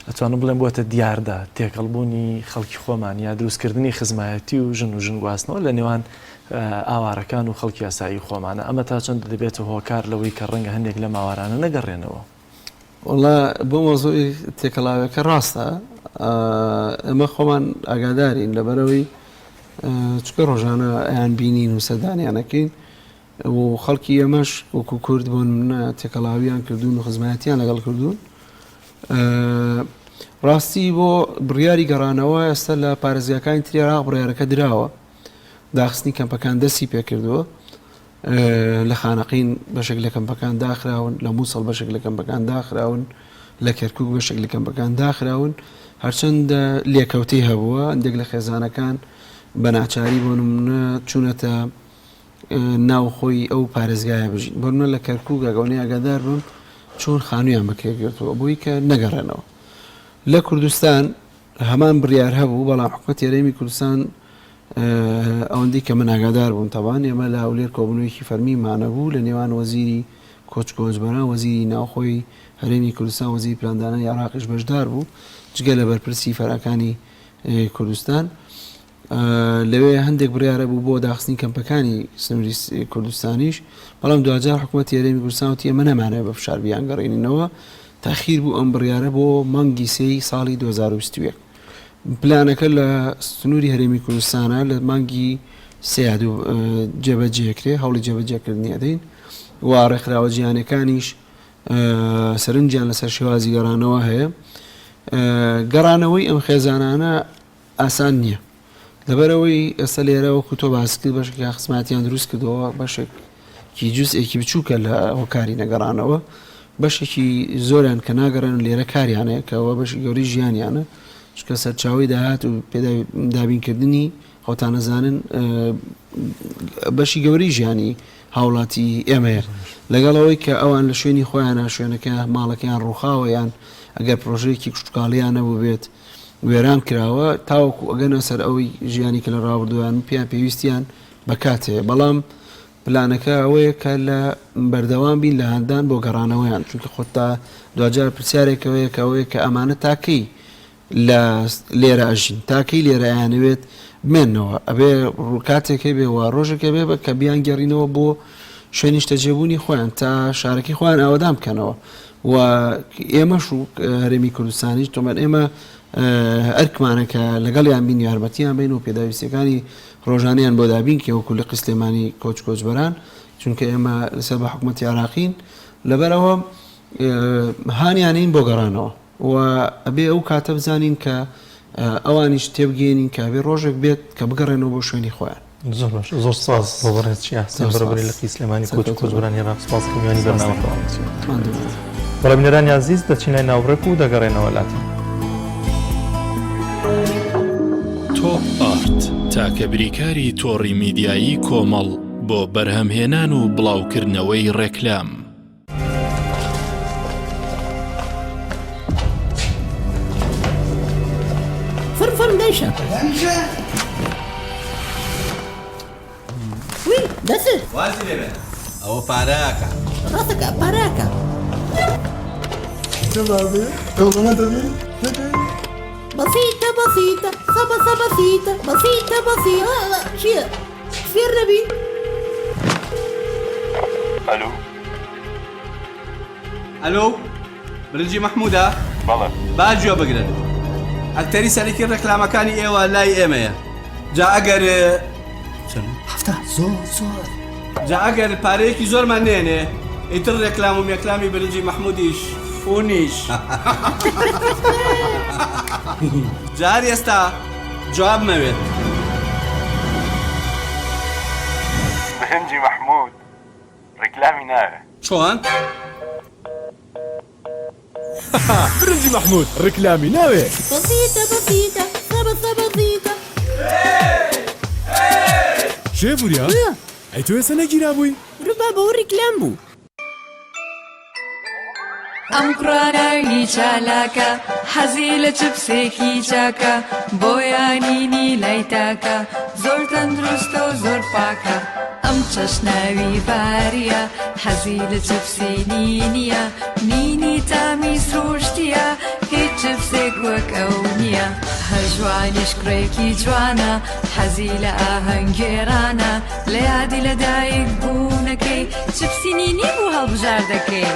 Speaker 2: ئەتوانم بڵێم بووەتە دیاردە تێکەڵبوونی خەڵکی خۆمان یا دروستکردنی خزمایەتی و ژن و ژن گواستنەوە لە نێوان ئاوارەکان و خەڵکی ئاسایی خۆمانە ئەمە تا چەند دەبێتە هۆکار لەوەی کە ڕەنگە هەندێک لەم ئاوارانە نەگەڕێنەوە؟
Speaker 3: وەڵا بۆ مەوزوعی تێکەڵاویەکە ڕاستە ئێمە خۆمان ئاگادارین لەبەرەوەی چکە ڕۆژانە ئەیان بینین و سەردانیانەکەین و خەڵکی ئێمەش وەکو کورد بۆ نمونە تێکەڵاویان کردوون و خزمایەتیان لەگەڵ کردوون ڕاستی بۆ بڕیاری گەڕانەوە ئێستا لە پارێزگاکانی تری عێراق بڕیارەکە دراوە داخستنی کەمپەکان دەستی پێکردووە لە خانەقین بەشێک لە کەمپەکان داخراون، لە موسڵ بەشێک لە کەمپەکان داخراون، لە کەرکوک بەشێک لە کەمپەکان داخراون، هەرچەندە لێکەوتەی هەبووە، هەندێک لە خێزانەکان بە ناچاری بۆ نمونە چوونەتە ناوخۆی ئەو پارێزگایە بژین، بۆ نمونە لە کەرکوک ئەگەر ئاگادار بم چوون خانوویان بەکرێ گرتووە بۆی کە نەگەڕێنەوە. لە کوردستان هەمان بڕیار هەبوو، بەڵام حکومەتی هەرێمی کوردستان ئەوەندەی کە من ئاگادار بووم تەبان ئێمە لە هەولێر کۆبوونەوەیەکی فەرمیمان هەبوو لە نێوان وەزیری کۆچ کۆچبەران، وەزیری ناوخۆی هەرێمی کوردستان، وەزیری پلاندانانی عێراقیش بەشدار بوو، جگە لە بەرپرسی فەراکانی کوردستان. لەوێ هەندێک بڕیارە بوو بۆ داخستنی کەمپەکانی سنووری کوردستانیش، بەڵام دواجار حکوومەتی هەرێمی کوردستان وتی ئێمە نامانەوێت بە فشار بیانگەڕێنینەوە، تاخیر بوو ئەم بڕیارە بۆ مانگی سێی ساڵی 2021. پلانەکە لە سنووری هەرێمی کوردستانە لە مانگی سێ جێبەجێکرێ، هەوڵی جێبەجێکردنی ئەدەین و ڕێکخراوە جیهانیەکانیش سەرنجیان لەسەر شێوازی گەڕانەوە هەیە. گەڕانەوەی ئەم خێزانانە ئاسان نییە لەبەرئەوەی ئێستا لێرە وەکو تۆ باست کرد بەشێکیان خزمەتیان دروست کردەوە بەشێکی جزئێکی بچووکە لە هۆکاری نەگەڕانەوە بەشێکی زۆریان کە ناگەڕێن لێرە کاریان هەیە کەەوە بەشی گەورەی ژیانیانە چونکە سەرچاوەی داهات و دابینکردنی خۆتان نەزانن بەشی گەورەی ژیانی هاوڵاتی ئێمەیە لەگەڵ ئەوەی کە ئەوان لە شوێنی خۆیانە شوێنەکە ماڵەکەیان ڕووخاوە یان ئەگەر پرۆژەیەکی کشتتوکاڵیان نەبوو بێت وێران کراوە تاوەکو ئەگەنە سەر ئەوەی ژیانی کە لە ڕابردوویان پێیان پێویستیان بە کاتێ بەڵام پلانەکە ئەوەیە کە لە بەردەوام بین لە هاندان بۆ گەڕانەوەیان چونکە خۆ تا دواجار پرسیارێکەوەیە کە ئەوەیە کە ئەمانە تاکەی لە لێرە ئەژین تاکەی لێرە ئەیانەوێت بمێنەوە ئەبێ کاتێک هەبێ و ڕۆژێک هەبێ بە کە بیان گەڕینەوە بۆ شوێنی نیشتەجێبوونی خۆیان تا شارەکەی خۆیان ئاوەدان بکەنەوە و ئێمەش و هەرێمی کوردستانیش تۆمەن ئێمە ئەرکمانە کە لەگەڵیان بین یارمەتیان بین و پێداویستیەکانی ڕۆژانیان بۆ دابین کە وەکو لقی سلێمانی کۆچ کۆچبەران چونکە ئێمە لەسەر بە حکوومەتی عراقین لەبەرەوە هانیانین بۆ گەڕانەوە و ئەبێ ئەو کاتە بزانین کە ئەوانیش تێبگەیەنین کە ئەبێ ڕۆژێک بێت کە بگەڕێنەوە بۆ شوێنی خۆیان.
Speaker 1: زۆر باش زۆر سپاس بۆ بەڕێز چیا حسێن بەڕێوەبەری لقی سلێمانی کۆچ و کۆچبەرانی عێراق سپاس کە میوانی بەرنامەکەمان بوون. بەڵێ بینەرانی ئازیز دەچین لای ناوبڕێک و دەگەڕێنەوە لاتان.
Speaker 4: تۆپ ئارت تاکە بریکاری تۆڕی میدیایی کۆمەڵ بۆ بەرهەمهێنان و بڵاوکردنەوەی ڕێکلام.
Speaker 5: فڕ فڕ دەیشە وی دەست
Speaker 6: وازی لێ ئەوە پارەکە
Speaker 5: ڕاستەکە پارەکە بەسیتە بەسیتە سەبە سەبە سیتە بەسیتە بەسیتە چییە فێر نەبی
Speaker 6: ئەلو ئەلۆ برنجی مەحموودە؟
Speaker 7: بەڵێ.
Speaker 6: با گوێ بگرن ئەکتەری سەرەکی ڕێکلامەکانی ئێوە لای ئێمەیە جا ئەگەر چەند؟
Speaker 5: هەفتا زۆر زۆر
Speaker 6: جا ئەگەر پارەیەکی زۆرمان نێنێ ئیتر ڕێکلام و مێکلامی برنجی مەحموودیش فونیش جا هەر ئێستا جواب مەوێت.
Speaker 7: برنجی مەحموود ڕیکلامی ناوێ.
Speaker 6: چۆن؟
Speaker 8: برنجی مەحمود ڕیکلامی ناوێ.
Speaker 5: بەسیتە بەسیتە سەبە سەبە زیتە.
Speaker 8: شێف وریا ئەی تۆ ئێستا نەگیرابووی؟
Speaker 5: ڕوبابە و ڕیکلام بوو.
Speaker 9: ئەم کوڕە ناوی چالاکە حەزی لە چپسێکی چاکە بۆیانینی لای تاکە زۆر تەندروستە و زۆر پاکە ئەم چەشناوی باریە حەزی لە چپسی نینیە نینی تامی سروشتیە هیچ چپسێک وەک ئەو نییە هەژوانیش کوڕێکی جوانە حەزی لە ئاهەنگگێڕانە لە یادی لە دایک بوونەکەی چپسی نینی بوو هەڵبژاردەکەی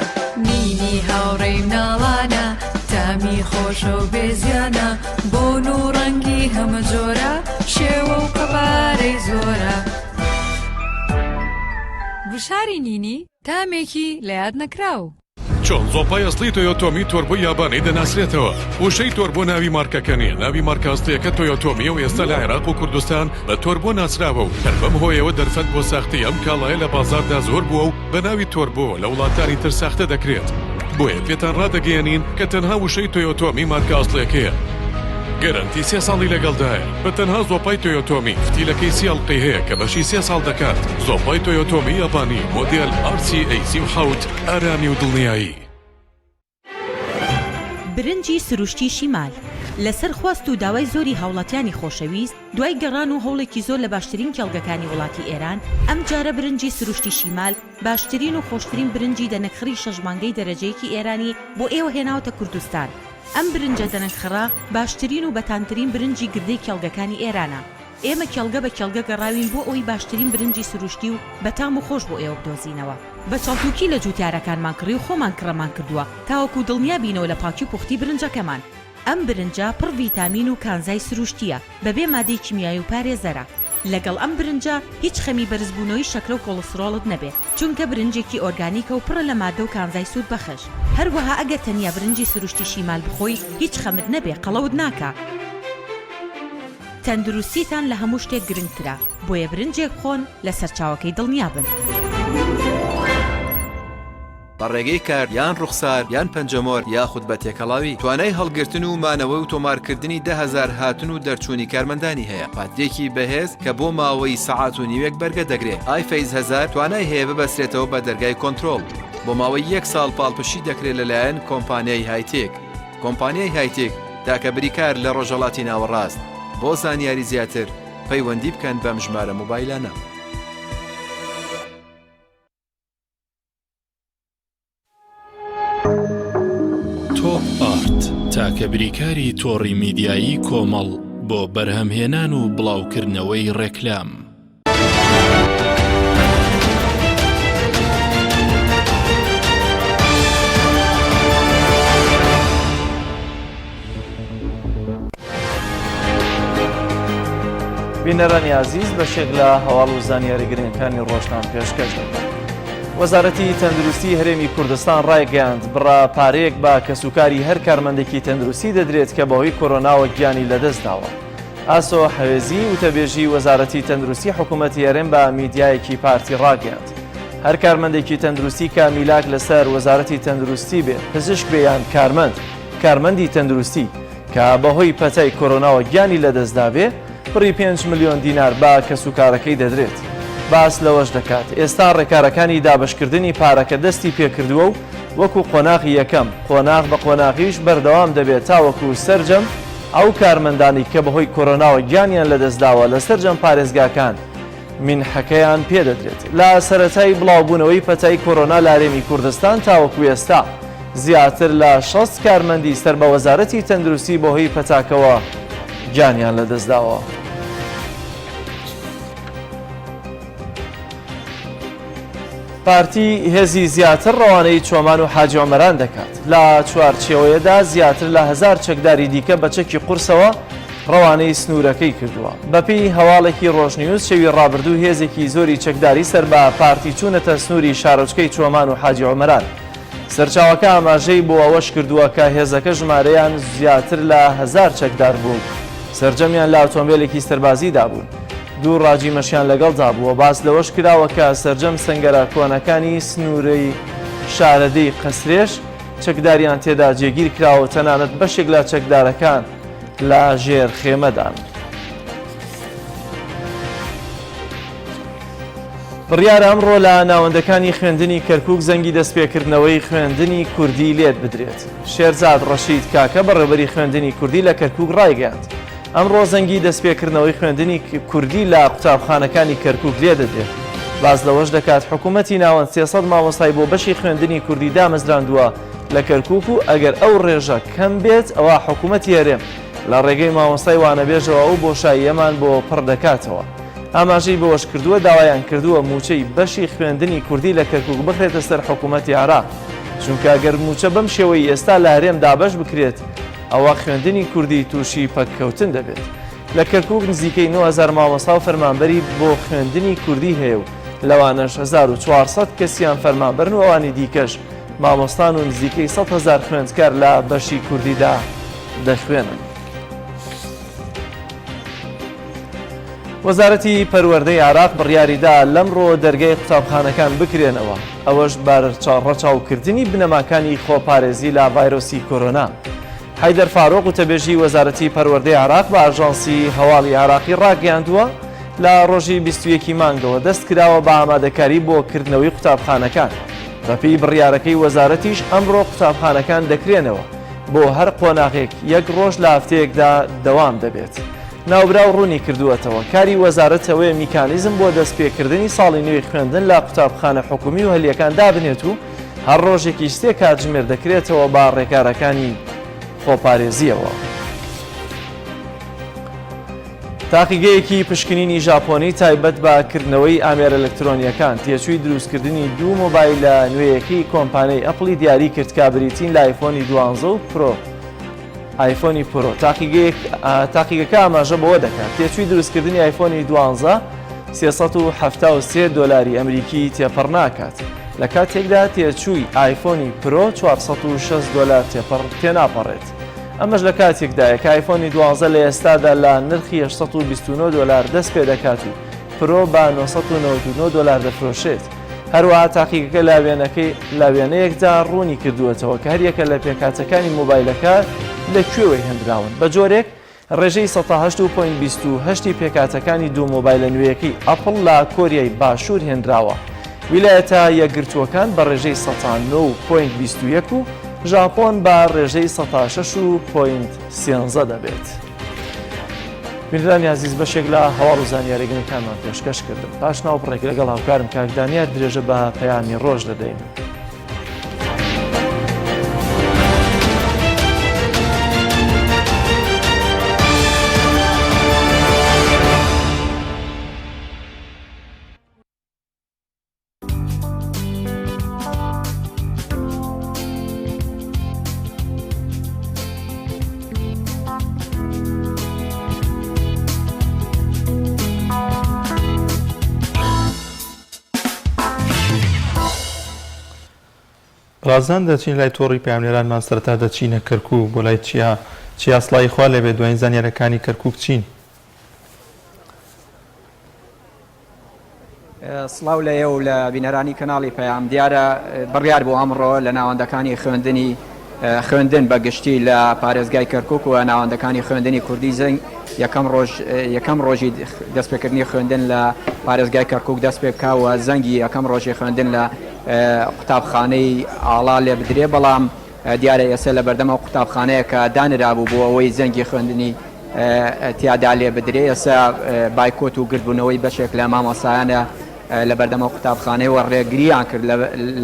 Speaker 9: نینی هاوڕێی مناڵانە تامی خۆشە و بێزیانە بۆن و ڕەنگی هەمە جۆرە شێوە و قەبارەی زۆرە. گوشاری نینی تامێکی لە یاد نەکراو.
Speaker 10: چۆن زۆپای ئەسڵی تۆیۆتۆمی تۆربۆی یابانی دەناسرێتەوە؟ وشەی تۆربۆ ناوی مارکەکە نییە، ناوی مارکە ئەسڵییەکە تۆیۆتۆمییە و ئێستا لە عێراق و کوردستان بە تۆربۆ ناسراوە و هەر بەم هۆیەوە دەرفەت بۆ ساختەی ئەم کاڵایە لە بازاڕدا زۆر بووە و بە ناوی تۆربۆوە لە وڵاتانی تر ساختە دەکرێت. بۆیە پێتان ڕادەگەیەنین کە تەنها وشەی تۆیۆتۆمی مارکە ئەسڵیەکەیە. گەرەنتی سێ ساڵی لەگەڵدایە. بە تەنها زۆپای تۆیۆتۆمی فتیلەکەی سی ئەڵقەی هەیە کە بەشی سێ ساڵ دەکات. زۆپای تۆیۆتۆمی یابانی مۆدێل RCA 37 ئارامی و دڵنیایی.
Speaker 11: برنجی سروشتی شیمال، لەسەر خواست و داوای زۆری هاوڵاتیانی خۆشەویست، دوای گەڕان و هەوڵێکی زۆر لە باشترین کێڵگەکانی وڵاتی ئێران، ئەمجارە برنجی سروشتی شیمال باشترین و خۆشترین برنجی دەنەکخڕی شەش مانگەی دەرەجەیەکی ئێرانی بۆ ئێوە هێناوەتە کوردستان. ئەم برنجە دەنەکخڕە باشترین و بەتامترین برنجی گردەی کێڵگەکانی ئێرانە. ئێمە کێڵگە بە کێڵگە گەڕاوین بۆ ئەوەی باشترین برنجی سروشتی و بەتام و خۆش بۆ ئێوە بدۆزینەوە. بە چەڵتوکی لە جوتیارەکانمان کڕی و خۆمان کڕەمان کردووە تاوەکو دڵنیا بینەوە لە پاکی و پوختی برنجەکەمان. ئەم برنجە پڕ ڤیتامین و کانزای سروشتییە بەبێ مادەی کیمیایی و پارێزەرە. لەگەڵ ئەم برنجە هیچ خەمی بەرزبوونەوەی شەکرە و کۆڵسترۆڵت نەبێ چونکە برنجێکی ئۆرگانیکە و پڕە لە مادە و کانزای سوودبەخش. هەروەها ئەگەر تەنیا برنجی سروشتی شیمال بخۆی هیچ خەمت نەبێ قەڵەوت ناکا. تەندروستیتان لە هەموو شتێک گرنگترە، بۆیە برنجێک بخۆن لە سەرچاوەکەی دڵنیابن.
Speaker 12: بە ڕێگەی کارت یان ڕوخسار یان پەنجەمۆر یاخود بە تێکەڵاوی، توانای هەڵگرتن و مانەوەی و تۆمارکردنی 10,000 هاتن و دەرچوونی کارمەندانی هەیە. پاتریەکی بەهێز کە بۆ ماوەی سەعات و نیوێک بەرگە دەگرێ. ئای فەیز هەزار توانای هەیە ببەسترێتەوە بە دەرگای کۆنترۆڵ. بۆ ماوەی یەک ساڵ پاڵپشتی دەکرێت لەلایەن کۆمپانیای هایتێک. کۆمپانیای هایتێک تاکە بریکار لە ڕۆژهەڵاتی ناوەڕاست. بۆ زانیاری زیاتر پەیوەندی بکەن بەم ژمارە مۆبایلانە.
Speaker 4: تۆپ ئارت، تاکە بریکاری تۆڕی میدیایی کۆمەڵ بۆ بەرهەمهێنان و بڵاوکردنەوەی ڕێکلام.
Speaker 2: بینەرانی ئازیز بەشێک لە هەواڵ و زانیاری گرنگەکانی ڕۆژتان پێشکەش دەکەن. وەزارەتی تەندروستی هەرێمی کوردستان ڕایگەیاند بڕە پارەیەک بە کەسوکاری هەر کارمەندێکی تەندروستی دەدرێت کە بەهۆی کۆرۆناوە گیانی لەدەستداوە. ئاسۆ حەوێزی وتەبێژی وەزارەتی تەندروستی حکوومەتی هەرێم بە میدیایەکی پارتی ڕاگەیاند هەر کارمەندێکی تەندروستی کە میلاک لەسەر وەزارەتی تەندروستی بێ پزیشک بێ یان کارمەند کارمەندی تەندروستی کە بەهۆی پەتای کۆرۆناوە گیانی لەدەستدابێ، بڕی پێنج ملیۆن دینار بە کەسوکارەکەی دەدرێت. باس لەوەش دەکات، ئێستا ڕێکارەکانی دابەشکردنی پارەکە دەستی پێکردووە و وەکو قۆناغی یەکەم، قۆناغ بە قۆناغیش بەردەوام دەبێت تاوەکو سەرجەم ئەو کارمەندانەی کە بەهۆی کۆرۆناوە گیانیان لەدەستداوە لە سەرجەم پارێزگاکان مینحەکەیان پێدەدرێت. لە سەرەتای بڵاوبوونەوەی پەتای کۆرۆنا لە هەرێمی کوردستان تاوەکو ئێستا زیاتر لە 60 کارمەندی سەر بە وەزارەتی تەندروستی بەهۆی پەتاکەوە گیانیان لەدەستداوە. پارتی هێزی زیاتر ڕەوانەی چۆمان و حاجی ئۆمەران دەکات. لە چوارچێوەیەدا زیاتر لە هەزار چەکداری دیکە بە چەکی قورسەوە ڕەوانەی سنوورەکەی کردووە. بەپێی هەواڵێکی ڕۆژنیوز شەوی ڕابردوو هێزێکی زۆری چەکداری سەر بە پارتی چوونەتە سنووری شارۆچکەی چۆمان و حاجی ئۆمەران. سەرچاوەکە ئاماژەی بۆ ئەوەش کردووە کە هێزەکە ژمارەیان زیاتر لە هەزار چەکدار بووە و سەرجەمیان لە ئۆتۆمبێلێکی سەربازیدا بوون. دوو ڕاجیمەشیان لەگەڵدا بووە. باس لەوەش کراوە کە سەرجەم سەنگەرە کۆنەکانی سنووری شارەدێی قەسرێش چەکداریان تێدا جێگیر کراوە و تەنانەت بەشێک لە چەکدارەکان لە ژێر خێمەدان. بڕیارە ئەمڕۆ لە ناوەندەکانی خوێندنی کەرکوک زەنگی دەستپێکردنەوەی خوێندنی کوردی لێت بدرێت. شێرزاد ڕەشید کاکە بەڕێوبەری خوێندنی کوردی لە کەرکوک ڕایگەیاند، ئەمڕۆ زەنگی دەستپێکردنەوەی خوێندنی کوردی لە قوتابخانەکانی کەرکوک لێدەدرێت. باس لەوەش دەکات، حکومەتی ناوەند 300 مامۆستای بۆ بەشی خوێندنی کوردی دامەزراندووە لە کەرکوک و ئەگەر ئەو ڕێژە کەم بێت ئەوا حکومەتی هەرێم لە ڕێگەی مامۆستای وانەبێژەوە ئەو بۆشاییەمان بۆ پڕ دەکاتەوە. ئاماژەی بەوەشکردووە، داوایان کردووە مووچەی بەشی خوێندنی کوردی لە کەرکوک بخرێتە سەر حکومەتی عێراق، چونکە گەر مووچە بەم شێوەی ئێستا لە هەرێم دابەش بکرێت ئەوە خوێندنی کوردی تووشی پەککەوتن دەبێت. لە کەرکوک نزیکەی 9000 مامۆستا و فەرمانبەری بۆ خوێندنی کوردی هەیە و لەوانەش 1400 کەسیان فەرمانبەرن و ئەوانی دیکەش مامۆستان و نزیکەی 100 هەزار خوێندکار لە بەشی کوردیدا دەخوێنن. وەزارەتی پەروەردەی عێراق بڕیاریدا لەمڕۆ دەرگای قوتابخانەکان بکرێنەوە، ئەوەش بە ڕەچاوکردنی بنەماکانی خۆپارێزی لە ڤایرۆسی کۆرۆنا. حەیدەر فاروق وتەبێژی وەزارەتی پەروەردەی عێراق بە ئاژانسی هەواڵی عێراقی ڕاگەیاندووە، لە ڕۆژی 21 ی مانگەوە دەست کراوە بە ئامادەکاری بۆ کردنەوەی قوتابخانەکان، بەپێی بڕیارەکەی وەزارەتیش ئەمڕۆ قوتابخانەکان دەکرێنەوە. بۆ هەر قۆناغێک یەک ڕۆژ لە هەفتەیەکدا دەوام دەبێت. ناوبراو ڕوونی کردووەتەوە، کاری وەزارەت ئەوەیە میکانیزم بۆ دەستپێکردنی ساڵی نوێی خوێندن لە قوتابخانە حکومی و هەلییەکان دابنێت و هەر ڕۆژێکیش سێ کاتژمێر دەکرێتەوە بە ڕێکارەکانی خۆپارێزییەوە. تاقیگەیەکی پشکنینی ژاپۆنی تایبەت بە کردنەوەی ئامێرە ئەلکترۆنییەکان، تێچووی دروستکردنی دوو مۆبایلە نوێیەکەی کۆمپانیای ئەپڵی دیاری کرد کە بریتین لە ئایفۆنی دوانزە و پرۆ. ئایفۆنی پرۆ. تاقیگەیەک تاقیگەکە ئاماژە بەوە دەکات تێچووی دروستکردنی ئایفۆنی دوانزە 373 دۆلاری ئەمریکی تێپەڕ ناکات لە کاتێکدا تێچووی ئایفۆنی پرۆ 406 دۆلار تێپەڕ تێناپەڕێت. ئەمەش لە کاتێکدایە کە ئایفۆنی 12 لە ئێستادا لە نرخی 829 دۆلار دەست پێ دەکات و پرۆ بە 999 دۆلار دەفرۆشێت. هەروەها تاقیگەکە لە وێنەکەی لە وێنەیەکدا ڕوونی کردووەتەوە کە هەریەکە لە پێکهاتەکانی مۆبایلەکە لە کوێوە هێنراون بە جۆرێک ڕێژەی سەتا هەشت و point 28 ی پێکهاتەکانی دوو مۆبایلە نوێیەکەی ئەپڵ لە کۆریای باشوور هێنراوە ویلایەتە یەکگرتووەکان بە ڕێژەی سەتا نۆ و point 21 و ژاپۆن بە ڕێژەی سەتا شەش و point سێنزە دەبێت. بینەرانی ئازیز بەشێک لە هەواڵ و زانیاری گرنگەکانمان پێشکەش کردن پاش ناو بڕێک لەگەڵ هاوکارم کاک دانیار درێژە بە پەیامی ڕۆژ دەدەین.
Speaker 1: ڕازان دەچین لای تۆڕی پەیامنێرانمان سەرەتا دەچینە کەرکوک بۆ لای چیا چیا سڵاوی خوا لێبێت دوایین زانیارەکانی کەرکوک چین؟
Speaker 13: سڵاو لە ئێوە و لە بینەرانی کەناڵی پەیام. دیارە بڕیار بوو ئەمڕۆ لە ناوەندەکانی خوێندنی خوێندن بە گشتی لە پارێزگای کەرکوک و ناوەندەکانی خوێندنی کوردی زەنگ یەکەم ڕۆژ یەکەم ڕۆژی دەستپێکردنی خوێندن لە پارێزگای کەرکوک دەست پێ بکا و زەنگی یەکەم ڕۆژی خوێندن لە قوتابخانەی ئاڵا لێ بدرێ بەڵام دیارە ئێستا لە بەردەم ئەو قوتابخانەیە کە دانرابوو بۆ ئەوەی زەنگی خوێندنی تیادا لێ بدرێ ئێستا بایکۆت و گردبوونەوەی بەشێک لە مامۆستایانە لە بەردەم ئەو قوتابخانەیە و ڕێگرییان کرد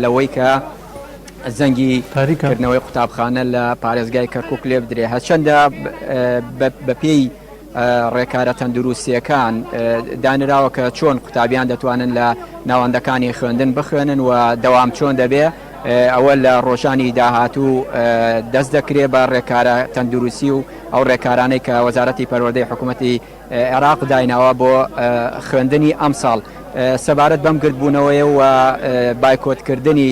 Speaker 13: لەوەی کە زەنگی کردنەوەی قوتابخانە لە پارێزگای کەرکک لێ بدرێ هەرچەندە بەپێی ڕێکارە تەندروستیەکان دانراوە کە چۆن قوتابیان دەتوانن لە ناوەندەکانی خوێندن بخوێنن و دەوام چۆن دەبێ ئەوە لە ڕۆژانی داهاتوو دەست دەکرێ بە ڕێکارە تەندروستی و ئەو ڕێکارانەی کە وەزارەتی پەروەردەی حکوومەتی عێراق دایناوە بۆ خوێندنی ئەمساڵ. سەبارەت بەم گردبوونەوەیە و بایکۆتکردنی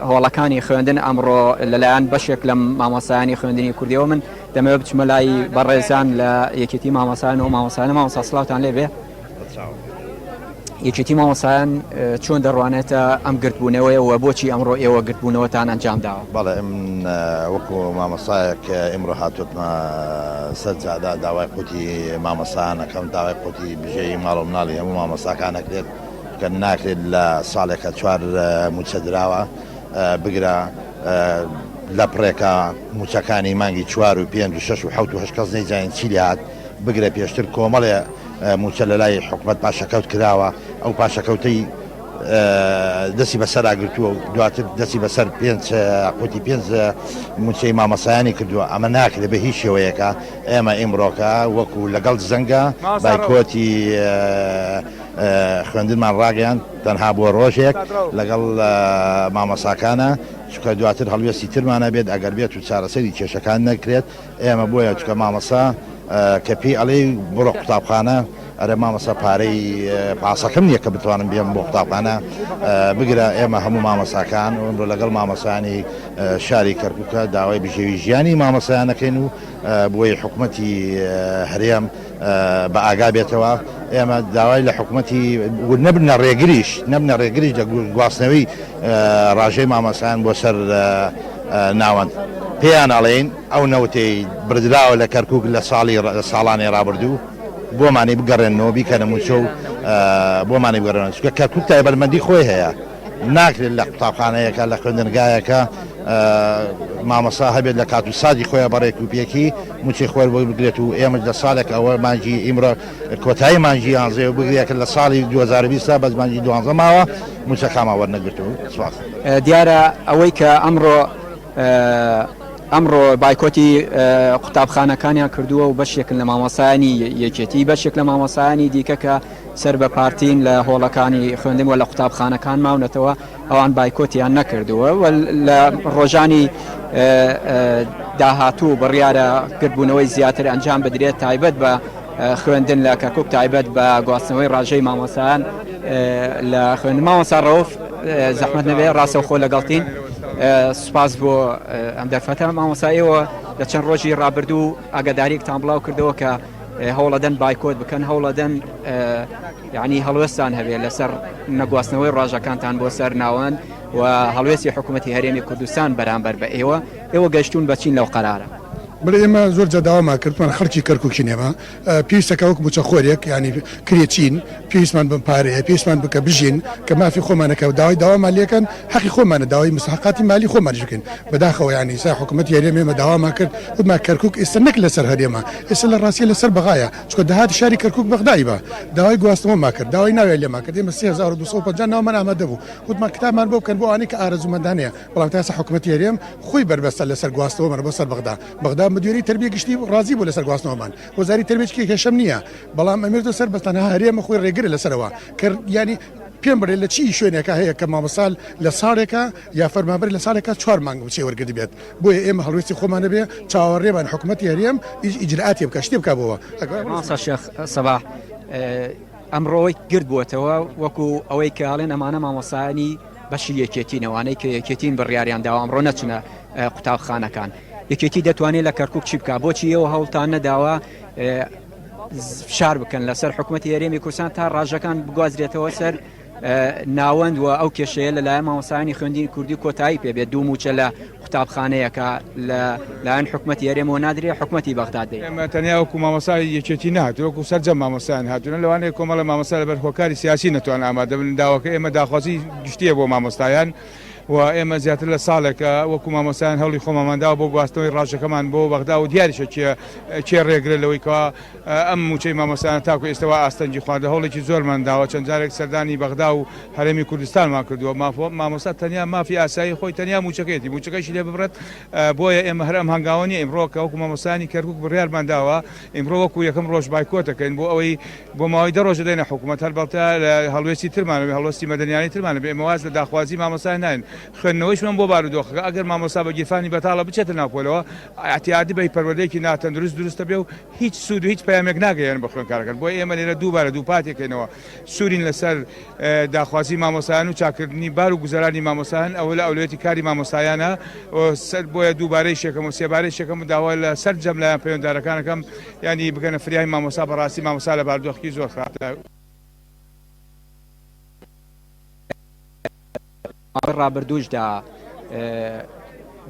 Speaker 13: هۆڵەکانی خوێندن ئەمڕۆ لەلایەن بەشێک لە مامۆستایانی خوێندنی کوردیەوە من دەمەوێت بچمە لای بەڕێزان لە یەکێتی مامۆستایان و مامۆستایانە مامۆستا سڵاوتان لێبێ. یەکێتی مامۆستایان چۆن دەڕوانێتە ئەم گردبوونەوەیە و بۆچی ئەمڕۆ ئێوە گردبوونەوەتان ئەنجام داوە؟
Speaker 14: بەڵێ من وەکو مامۆستایەک ئیمڕۆ هاتووتمە سەر جادە داوای قوتی مامۆستایان ئەکەم، داوای قوتی بژێوی ماڵ و مناڵی هەموو مامۆستاکان ئەکرێت کە ناکرێت لە ساڵێکە چوار مووچە دراوە بگرە لە پڕێکە مووچەکانی مانگی چوار و پێنج و شەش و حەوت و هەشت کەس نەیزانین چی لێهات بگرە پێشتر کۆمەڵێ مووچە لەلای حکومەت پاشەکەوت کراوە، ئەو پاشەکەوتەی دەستی بەسەرا گرتووە و دواتر دەستی بەسەر پێنج قوتی پێنج مووچەی مامۆستایانی کردووە، ئەمە ناکرێت بە هیچ شێوەیەکە، ئێمە ئیمڕۆکە وەکو لەگەڵ زەنگە بایکۆتی خوێندنمان ڕاگەیاند تەنها بۆ ڕۆژێک لەگەڵ مامۆستاکانە، چونکە دواتر هەڵوێستی ترمان ئەبێت ئەگەر بێت و چارەسەری کێشەکان نەکرێت. ئێمە بۆیە چونکە مامۆستا کە پێی ئەڵێی بڕۆ قوتابخانە ئەرێ مامۆستا پارەی پاسەکەم نییە کە بتوانم بێم بۆ قوتابخانە بگرە ئێمە هەموو مامۆستاکان ئەمڕۆ لەگەڵ مامۆستایانی شاری کەرکووکە داوای بژێوی ژیانی مامۆستایان ئەکەین و بۆی حکومەتی هەرێم بە ئاگا بێتەوە ئێمە داوای لە حکومەتی و نەبنە ڕێگریش نەبنە ڕێگریش لە گواستنەوەی ڕاژەی مامۆستایان بۆ سەر ناوەند پێیان ئەڵێین ئەو نەوتەی بردراوە لە کەرکوک لە ساڵی ساڵانی ڕابردوو بۆمانی بگەڕێننەوە بیکەنە مووچە و بۆمانی بگەڕێنەوە چونکە کەرکوک تایبەتمەندی خۆی هەیە ناکرێت لە قوتابخانەیەکە لە خوێندنگایەکە مامۆستا هەبێت لە کات و ساتی خۆیان بە ڕێک و پێکی مووچەی خۆی بۆ بگرێت و ئێمە لە ساڵێک ئەوە مانگی ئیمڕۆ کۆتایی مانگی یانزەیە و بگرێت لە ساڵی 2020 بەس مانگی دوانزە ماوە مووچەکانمان وەرنەگرتووە سوپاس.
Speaker 13: دیارە ئەوەی کە ئەمڕۆ ئەمڕۆ بایکۆتی قوتابخانەکانیان کردووە و بەشێکن لە مامۆستایانی یەکێتی، بەشێک لە مامۆستایانی دیکە کە سەر بە پارتین لە هۆڵەکانی خوێندن و لە قوتابخانەکان ماونەتەوە ئەوان بایکۆتیان نەکردووە و لە ڕۆژانی داهاتوو بڕیارە گردبوونەوەی زیاتر ئەنجام بدرێت تایبەت بە خوێندن لە کەرکوک تایبەت بە گواستنەوەی ڕاژەی مامۆستایان لە خوێندن. مامۆستا ڕەوف زەحمەت نەبێ ڕاستەوخۆ لەگەڵتین سوپاس بۆ ئەم دەرفەتە. مامۆستا ئێوە لە چەند ڕۆژی ڕابردوو ئاگاداریەکتان بڵاو کردەوە کە هەوڵەدەن بایکۆت بکەن، هەوڵەدەن یعنی هەڵوێستان هەبێت لەسەر نەگواستنەوەی ڕاژەکانتان بۆ سەر ناوەند و هەڵوێستی حکوومەتی هەرێمی کوردستان بەرامبەر بە ئێوە، ئێوە گەشتوون بە چین لەو قەرارە؟
Speaker 15: بەڵێ ئێمە زۆر جار داوامان کرد وتمان خەڵکی کەرکوکین ئێمە پێویستە کە وەک مووچەخۆرێک یانی کرێچین پێویستمان بەم پارەیە پێویستمان بکە بژین کە مافی خۆمانە کە داوای داوامان لێکەن حەقی خۆمانە داوای مستحقاتی مالی خۆمانیش بکەین بەداخەوە یانی ئیستا حکوومەتی هەرێم ئێمە داوامان کرد وتمان کەرکوک ئێستا نەک لەسەر هەرێمە ئێستا لە ڕاستیە لەسەر بەغایە چونکە داهاتی شاری کەرکوک بەغدای بە داوای گواستنەوەمان کرد داوای ناویان لێمان کرد ئێمە 3250 ناومان ئامادە بوو وتمان کتابمان بۆ بکەن بۆ ئەوانەی کە ئارەزوومەندانەیە بەڵام تا ئێستا حکومەتی هەرێم خۆی بەربەستە لەسەر گواستنەوەمان بۆ سەر بەغدا، بەغدا مدیری تەربیە گشتی ڕازی بوو لەسەر گواستنەوەمان، وەزاری تەربیە هیچ کێشەم نییە، بەڵام ئەمێرتۆ سەر بە تەنها هەرێمە خۆی ڕێگرە لەسەرەوە کە یانی پێم بڵێ لە چی شوێنێکا هەیە کە مامۆستا لە ساڵێکا یا فەرمانبەر لە ساڵێکا چوار مانگ مووچەی وەرگرتبێت، بۆیە ئێمە هەڵوێستی خۆمان هەبێ چاوەڕێمان حکومەتی هەرێم هیچ ئیجرائاتێ بکا شتێ بکا بۆوە.
Speaker 13: مامۆستا شێخ سەباح ئەمڕۆ گرد بووەتەوە وەکو ئەوەی کە ئەڵێن ئەمانە مامۆستایانی. بەشی یەکێتین ئەوانەی کە یەکێتین بڕیاریان داوە ئەمڕۆ نەچنە قوتابخانەکان. یەکێتی دەتوانێت لە کەرکوک چی بکات؟ بۆچی ئێوە هەوڵتان نەداوە فشار بکەن لەسەر حکومەتی هەرێمی کوردستان تا ڕاژەکان بگوازرێتەوە سەر ناوەند و ئەو کێشەیە لەلایەن مامۆستایانی خوێندنی کوردی کۆتایی پێ بێت دوو مووچە لە قوتابخانەیەکە لە لایەن حکومەتی هەرێمەوە نادرێ حکومەتی بەغداد دەی.
Speaker 16: ئێمە تەنیا وەکو مامۆستای یەکێتی نەهاتوین وەکو سەرجەم مامۆستایان هاتوونە لەوانەیە کۆمەڵێ مامۆستا لەبەر هۆکاری سیاسی نەتوان ئامادە بن داواکە ئێمە داخوازی گشتیە بۆ مامۆستایان و ئێمە زیاتر لە ساڵێکە وەکو مامۆستایان هەوڵی خۆمانمان داوە بۆ گواستنەوەی ڕاژەکەمان بۆ بەغدا و دیاریشە کێ کێ ڕێگرە لەوەی کەوا ئەم مووچەی مامۆستایانە تاکو ئێستا وا ئاستەنگی خواردە، هەوڵێکی زۆرمان داوە، چەند جارێک سەردانی بەغدا و هەرێمی کوردستانمان کردووە، مامۆستا تەنیا مافی ئاسایی خۆی تەنیا مووچەکەیەتی، مووچەکەیشی لێ ببڕێت، بۆیە ئێمە هەر ئەم هەنگاوە نییە ئیمڕۆ کە وەکو مامۆستایانی کەرکوک بڕیارمان داوە ئیمڕۆ وەکو یەکەم ڕۆژ بایکۆت دەکەین بۆ ئەوەی بۆ ماوەی دە ڕۆژ دەدەینە حکومەت، هەربەڵتە هەڵوێستی ترمان هەبێ، هەڵوێستی مەدەنیانەی ترمان هەبێ، ئێمە واز لە داخوازی مامۆستایان ناهێنین، خوێندنەوەیشمان بۆ بارودۆخەکە، ئەگەر مامۆستا بە گیرفانی بەتاڵە بچێتە ناو پۆلەوە ئیعتیادی بە پەروەردەیەکی ناتەندروست دروست دەبێ و هیچ سوود و هیچ پەیامێک ناگەیەنن بە خوێندکارەکان، بۆیە ئێمە لێرە دووبارە دووپاتێکەینەوە سوورین لەسەر داخوازی مامۆستایان و چاککردنی بار و گوزەرانی مامۆستایان، ئەوە لە ئەولەویەتی کاری مامۆستایانە، بۆیە دووبارەیش یەکەم و سێبارەیش یەکەم و داوا لە سەرجەم لایەن پەیوەنددارەکان ئەکەم یانی بگەنە فریای مامۆستا، بەڕاستی مامۆستا لە بارودۆخێکی زۆر خراپدایە.
Speaker 13: ماوەی ڕابردووشدا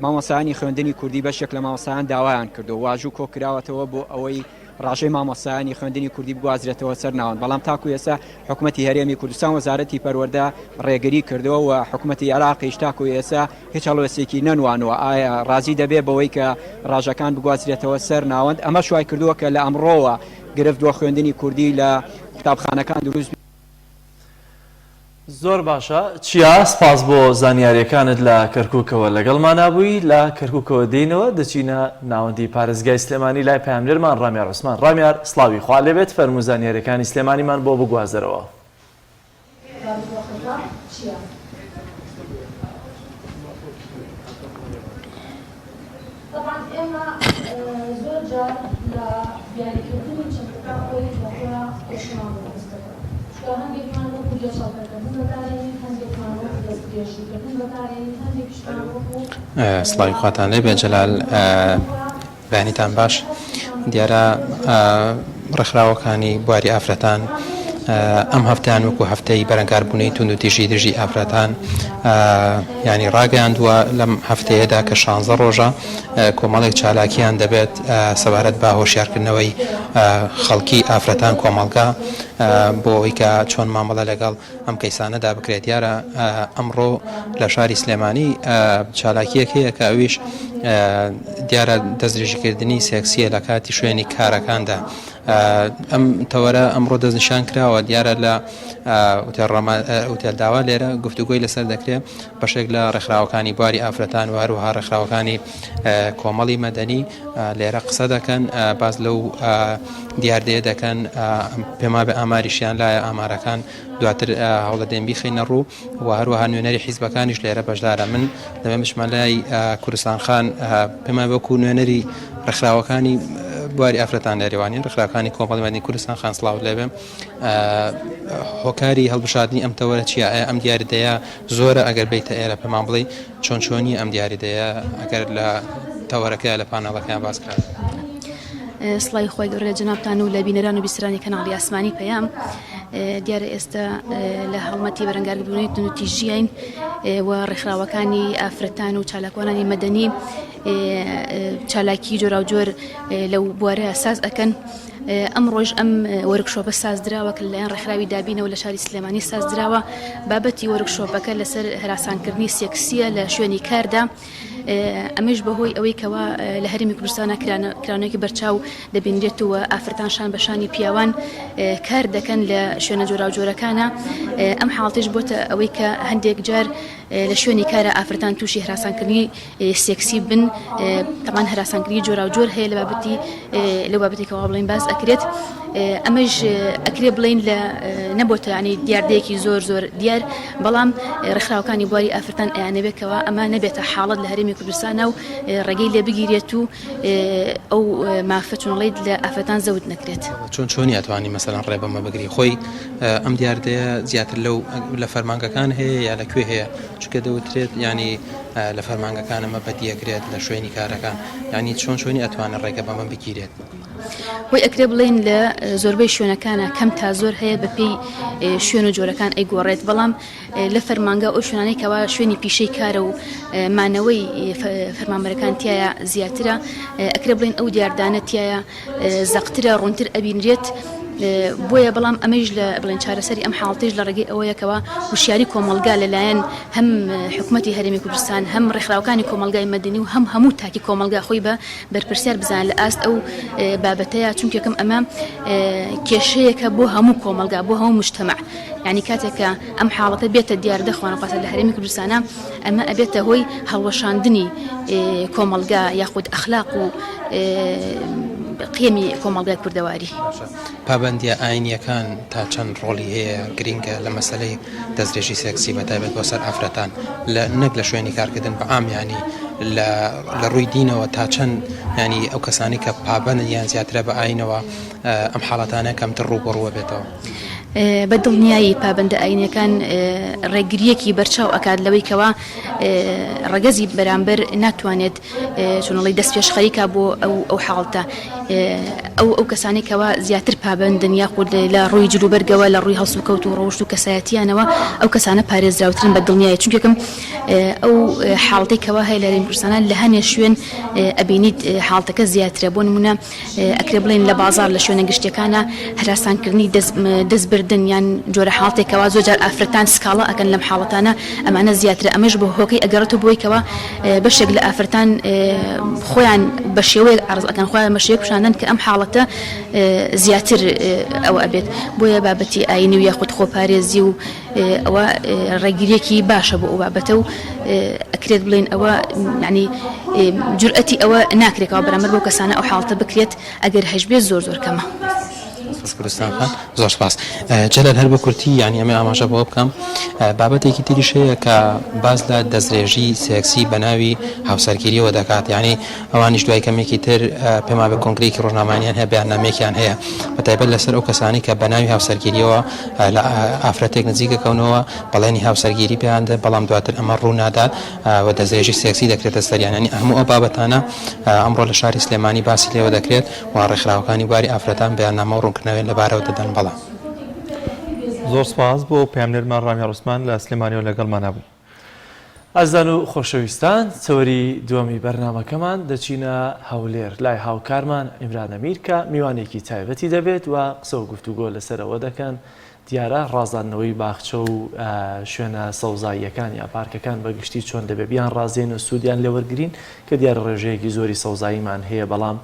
Speaker 13: مامۆستایانی خوێندنی کوردی بەشێک لە مامۆستایان داوایان کردو واژوو کۆکراوەتەوە بۆ ئەوەی ڕاژەی مامۆستایانی خوێندنی کوردی بگوازرێتەوە سەر ناوەند بەڵام تاکو ئێستا حکوومەتی هەرێمی کوردستان وەزارەتی پەروەردە ڕێگری کردووە و حکوومەتی عێراقیش تاکو ئێستا هیچ هەڵوێستێکی نەنوانوە ئایا ڕازی دەبێت بەوەی کە ڕاژەکان بگوازرێتەوە سەر ناوەند ئەمەش وای کردووە کە لە ئەمڕۆوە گرفت بۆ خوێندنی کوردی لە قوتابخانەکان دروست
Speaker 2: زۆر باشە چیا سپاس بۆ زانیاریەکانت لە کەرکوکەوە لەگەڵمانا بووی لە کەرکوکەوە دێینەوە دەچینە ناوەندی پارێزگای سلێمانی لای پەیامنێرمان ڕامیار عوسمان ڕامیار سڵاوی خوا لێبێت فەرموو زانیاریەکانی سلێمانیمان بۆ بگوازەرەوە.
Speaker 17: تەبعەن ئێمە زۆر جار لە دیاریکردنی چەمکەکان خۆی لە خۆیا کێشەمان بۆ دروست دەکات چونکە هەندێکمان وەکو گێچەڵپێکردن بەکارێنین هەندێکمان وەکو دەستدرێژیکردن بەکارێنین هەندێکیشمان وەکو
Speaker 18: سڵاوی خواتان لێبێ جەلال بەیانیتان باش دیارە ڕێکخراوەکانی بواری ئافرەتان ئەم هەفتەیان وەکو هەفتەی بەرەنگاربوونەی توندوتیژی دژی ئافرەتان ینی ڕاگەیاندووە لەم هەفتەیەدا کە شانزە ڕۆژە کۆمەڵێک چالاکیان دەبێت سەبارەت بە هۆشیارکردنەوەی خەڵکی ئافرەتان کۆمەڵگا بۆ ئەوەی کە چۆن مامەڵە لەگەڵ ئەم کەیسانەدا بکرێت دیارە ئەمڕۆ لە شاری سلێمانی چالاکیەک هەیە کە ئەویش دیارە دەستدرێژیکردنی سێکسیە لە کاتی شوێنی کارەکاندا ئەم تەوەرە ئەمڕۆ دەستنیشان کراوە دیارە لە ئوتێل داوا لێرە گفتوگۆی لەسەر دەکرێت بەشێک لە ڕێکخراوەکانی بواری ئافرەتان و هەروەها ڕێکخراوەکانی کۆمەڵی مەدەنی لێرە قسە دەکەن باس لەو دیاردەیە دەکەن پێما بە ئاماریشیان لایە ئامارەکان دواتر هەوڵەدەین بیخەینە ڕوو و هەروەها نوێنەری حیزبەکانیش لێرە بەشدارە من دەمێ بچمە لای کوردستان خان پێما وەکو نوێنەری ڕێکخراوەکانی بواری ئافرەتان لێرەوانین ڕێکخراوەکانی کۆمەڵی مەدەنی کوردستان خان سڵاوت لێبێ هۆکاری هەڵبژاردنی ئەم تەوەرە چییە ئایا ئەم دیاردەیە زۆرە ئەگەر بیتە ئێرە پێمان بڵێ چۆن چۆنی ئەم دیاریدەیە ئەگەر لە تەوەرەکەیا لە پانێڵەکەیان باس کرا؟
Speaker 19: سڵاوی خوای گەورە لە جەنابتان و لە بینەران و بیسەرانی کەناڵی ئاسمانی پەیام دیارە ئێستا لە هەڵمەتی بەرەنگاربوونەوەی توندوتیژیین و ڕێکخراوەکانی ئافرەتان و چالاکوانانی مەدەنی چالاکی جۆراوجۆر لەو بوارە ساز ئەکەن. ئەمڕۆش ئەم وەرکشۆپە سازدراوە کە لەلایەن ڕێکخراوی دابینەوە لە شاری سلێمانی سازدراوە بابەتی وەرکشۆپەکە لەسەر هەراسانکردنی سێکسیە لە شوێنی کاردا ئەمەش بەهۆی ئەوەی کەوا لە هەرێمی کوردستانە کرانێکی بەرچاو دەبینرێت و ئافرەتان شان بە شانی پیاوان کار دەکەن لە شوێنە جۆراوجۆرەکانە ئەم حاڵتیش بۆتە ئەوەی کە هەندێک جار لە شوێنی کارە ئافرەتان تووشی هەراسانکردنی سێکسی بن تەمان هەراسانکردنی جۆراوجۆر هەیە لە بابەتی لەو بابەتی کەوا بڵین باس ئەکرێت ئەمەش ئەکرێ بڵین لە نەبۆتە ینی دیاردەیەکی زۆر زۆر دیار بەڵام ڕێکخراوەکانی بواری ئافرەتان ئەیانەوێتەوە ئەمە نەبێتە حاڵەت لە هەرێمی کوردستانە و ڕێگەی لێ بگیرێت و ئەو مافە چۆنڵیت لە ئافرەتان زەوت نەکرێت.
Speaker 18: چۆن چۆنی ئەتوانی مەسەلەن ڕێ بەمە بگری خۆی ئەم دیاردەیە زیاتر لەو لە فەرمانگەکان هەیە یا لە کوێ هەیە؟ چونکە دەوترێت یانی لە فەرمانگەکان ئەمە بەدیەکرێت لە شوێنی کارەکان یانی چۆن چۆنی ئەتوانن ڕێگە بەمە بگیرێت؟
Speaker 19: هۆی ئەکرێ بڵێین لە زۆربەی شوێنەکانە کەم تا زۆر هەیە بەپێی شوێن و جۆرەکان ئەیگۆڕێت بەڵام لە فەرمانگە ئەو شوێنانەی کەوا شوێنی پیشەی کارە و مانەوەی فەرمانبەرەکان تایە زیاترە ئەکرێ بڵێن ئەو دیاردانە تایە زەقترە ڕوونتر ئەبینرێت بۆیە بەڵام ئەمەیش لە بڵێن چارەسەری ئەم حاڵتیش لە ڕێگەی ئەوەیەکەوە وشیاری کۆمەڵگا لەلایەن هەم حکوومەتی هەرێمی کوردستان هەم ڕێکخراوەکانی کۆمەڵگای مەدەنی و هەم هەموو تاکی کۆمەڵگا خۆی بە بەرپرسیار بزانێت لە ئاست ئەو بابەتەیە چونکێکم ئەمە کێشەیەکە بۆ هەموو کۆمەڵگا بۆ هەموو مجتەمع یعنی کاتێک کە ئەم حاڵەتە بێتە دیاردە خوانەخواستە لە هەرێمی کوردستانە ئەمە ئەبێتە هۆی هەڵوەشاندنی کۆمەڵگا یاخود ئەخلاق و قیەمی کۆمەڵگای کوردەواری.
Speaker 18: پابەندییە ئاینییەکان تا چەند ڕۆڵی هەیە گرینگە لە مەسەلەی دەستدرێژی سێکسی بە تایبەت بۆ سەر ئافرەتان لە نەک لە شوێنی کارکردن بە عام یانی لە لە ڕووی دینەوە تا چەند یانی ئەو کەسانی کە پابەندن یان زیاترە بە ئاینەوە ئەم حاڵەتانە کەمتر ڕووبەڕووە بێتەوە؟
Speaker 19: بە دڵنیایی پابەندە ئاینیەکان ڕێگرییەکی بەرچاو ئەکات لەوەی کەوا ڕەگەزی بەرامبەر ناتوانێت چۆنڵی دەستپێشخەری کا بۆ ئەو ئەو حاڵتە ئەو ئەو کەسانەی کەوا زیاتر پابەندن یاخود لە ڕووی جلوبەرگەوە لە ڕووی هەڵسوکەوت و ڕەوشت و کەسایەتیانەوە ئەو کەسانە پارێزراوترن بە دڵنیایی چونکێکم ئەو حاڵتەی کەوا هەیە لە هەرێمی کوردستانە لە هەنێ شوێن ئەبینیت حاڵتەکە زیاترە بۆ نمونە ئەکرێ بڵێین لە بازاڕ لە شوێنە گشتیەکانا هەراسانکردنی دەست بردن یان جۆرە حاڵتێک کەوا زۆر جار ئافرەتان سکاڵا ئەکەن لەم حاڵەتانە ئەمانە زیاترە ئەمەش بۆ هۆکەی ئەگەڕێتەوە بۆی کەوا بەشێک لە ئافرەتان خۆیان بە شێوەیەک عەرز ئەکەن خۆیان بە شێوەیەک پیشاندەن کە ئەم حاڵەتە زیاتر ئەوە ئەبێت بۆیە بابەتی ئاینی و یاخود خۆپارێزی و ئەوە ڕێگریەکی باشە بۆ ئەو بابەتە و ئەکرێت بڵێین ئەوە یانی جورئەتی ئەوە ناکرێت کەوا بەرامبەر بەو کەسانە ئەو حاڵەتە بکرێت ئەگەر هەشبێت زۆر زۆر کەمە.
Speaker 18: کوردستان خان زۆر سپاس جەلال هەر بە کورتی یانی ئەمە ئاماژە بەوە بکەم بابەتێکی تریش هەیە کە باس لە دەستدرێژی سێکسی بە ناوی هاوسەرگیریەوە دەکات یانی ئەوانیش دوای کەمێکی تر پێم وابێ کۆنگرەیەکی ڕۆژنامەوانیان هەیە، بەیاننامەیەکیان هەیە بە تایبەت لەسەر ئەو کەسانەی کە بە ناوی هاوسەرگیریەوە لە ئافرەتێک نزیک دەکەونەوە، بەڵێنی هاوسەرگیری پێیان دەدەن، بەڵام دواتر ئەمە ڕوو نادات و دەستدرێژی سێکسی دەکرێتە سەریان. یانی هەموو ئەو بابەتانە ئەمڕۆ لە شاری سلێمانی باسی لێوە دەکرێت و ڕێکخراوەکانی بواری ئافرەتان بەیاننامە و ڕوونکردنەوەیان لەبارەوە دەدەن. بەڵام.
Speaker 1: زۆر سپاس بۆ پەیامنێرمان ڕامیار عوسمان لە سلێمانیەوە لەگەڵمانا بوو.
Speaker 2: ئازیزان و خۆشەویستان تەوەری دووەمی بەرنامەکەمان دەچینە هەولێر لای هاوکارمان عیمران ئەمیر کە میوانێکی تایبەتی دەبێت و قسە و گفتوگۆ لەسەر ئەوە دەکەن دیارە ڕازاندنەوەی باخچە و شوێنە سەوزاییەکان یا پارکەکان بە گشتی چۆن دەبێت بیان ڕازێن و سوودیان لێوەرگرین کە دیارە ڕێژەیەکی زۆری سەوزاییمان هەیە بەڵام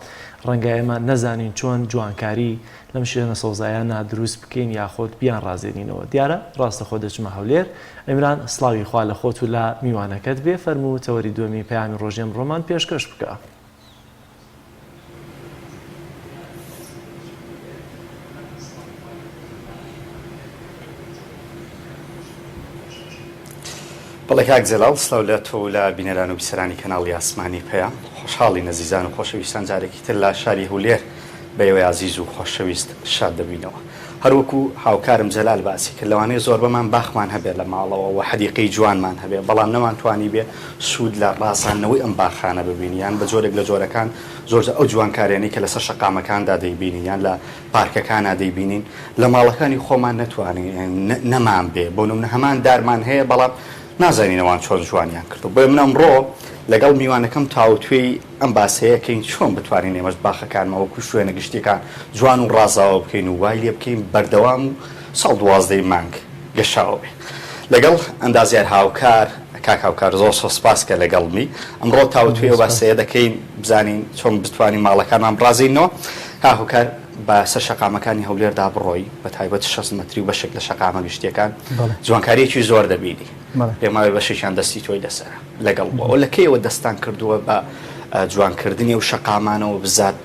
Speaker 2: ڕەنگە ئێمە نەزانین چۆن جوانکاری لەم شوێنە سەوزایانە دروست بکەین یاخود بیانڕازێنینەوە دیارە ڕاستەخۆ دەچمە هەولێر عیمران سڵاوی خوا لە خۆت و لە میوانەکەت بێ فەرموو تەوەری دووەمی پەیامی ڕۆژی ئەمڕۆمان پێشکەش بکە.
Speaker 20: بەڵێ کاک جەلال سلاو لە تۆ و لە بینەران و بیسەرانی کەناڵی ئاسمانی پەیام خۆشحاڵین ئەزیزان و خۆشەویستان جارێکی تر لە شاری هەولێر بە ئێوەی ئازیز و خۆشەویست شاد دەبینەوە. هەروەکو هاوکارم جەلال باسی کرد لەوانەیە زۆربەمان باخمان هەبێت لە ماڵەوە و حەدیقەی جوانمان هەبێت بەڵام نەمانتوانیبێ سوود لە ڕازاندنەوەی ئەم باخانە ببینین یان بە جۆرێک لە جۆرەکان زۆرجار ئەو جوانکاریانەی کە لەسەر شەقامەکاندا دەیبینین یان لە پارکەکانا دەیبینین لە ماڵەکانی خۆمان نەتوانین نەمانبێ بۆ نمونە هەمان دارمان هەیە بەڵام نازانین ئەوان چۆن جوانیان کردووە بۆیە من ئەمڕۆ لەگەڵ میوانەکەم تاوتوێی ئەم باسەیە کەین چۆن بتوانین ئێمەش باخەکانمان وەکو شوێنە گشتیەکان جوان و ڕازاوە بکەین و وای لێ بکەین بەردەوام و ساڵ دوازدەی مانگ گەشاوە بێ لەگەڵ ئەندازیار هاوکار کاک هاوکار زۆر زۆر سپاس کە لەگەڵمی ئەمڕۆ تاوتوێ ئەو باسەیە دەکەین بزانین چۆن بتوانین ماڵەکانمان بڕازێینەوە کاک هاوکار بە سەر شەقامەکانی هەولێردا بڕۆی بە تایبەت 6 مەتری و بەشێک لە شەقامە گشتیەکان جوانکاریەکی زۆر دەبینی پێم وایە بەشێکیان دەستی تۆی لەسەرە لەگەڵ بووە لە کەیەوە دەستان کردووە بە جوانکردنی ئەو شەقامانەوە بزات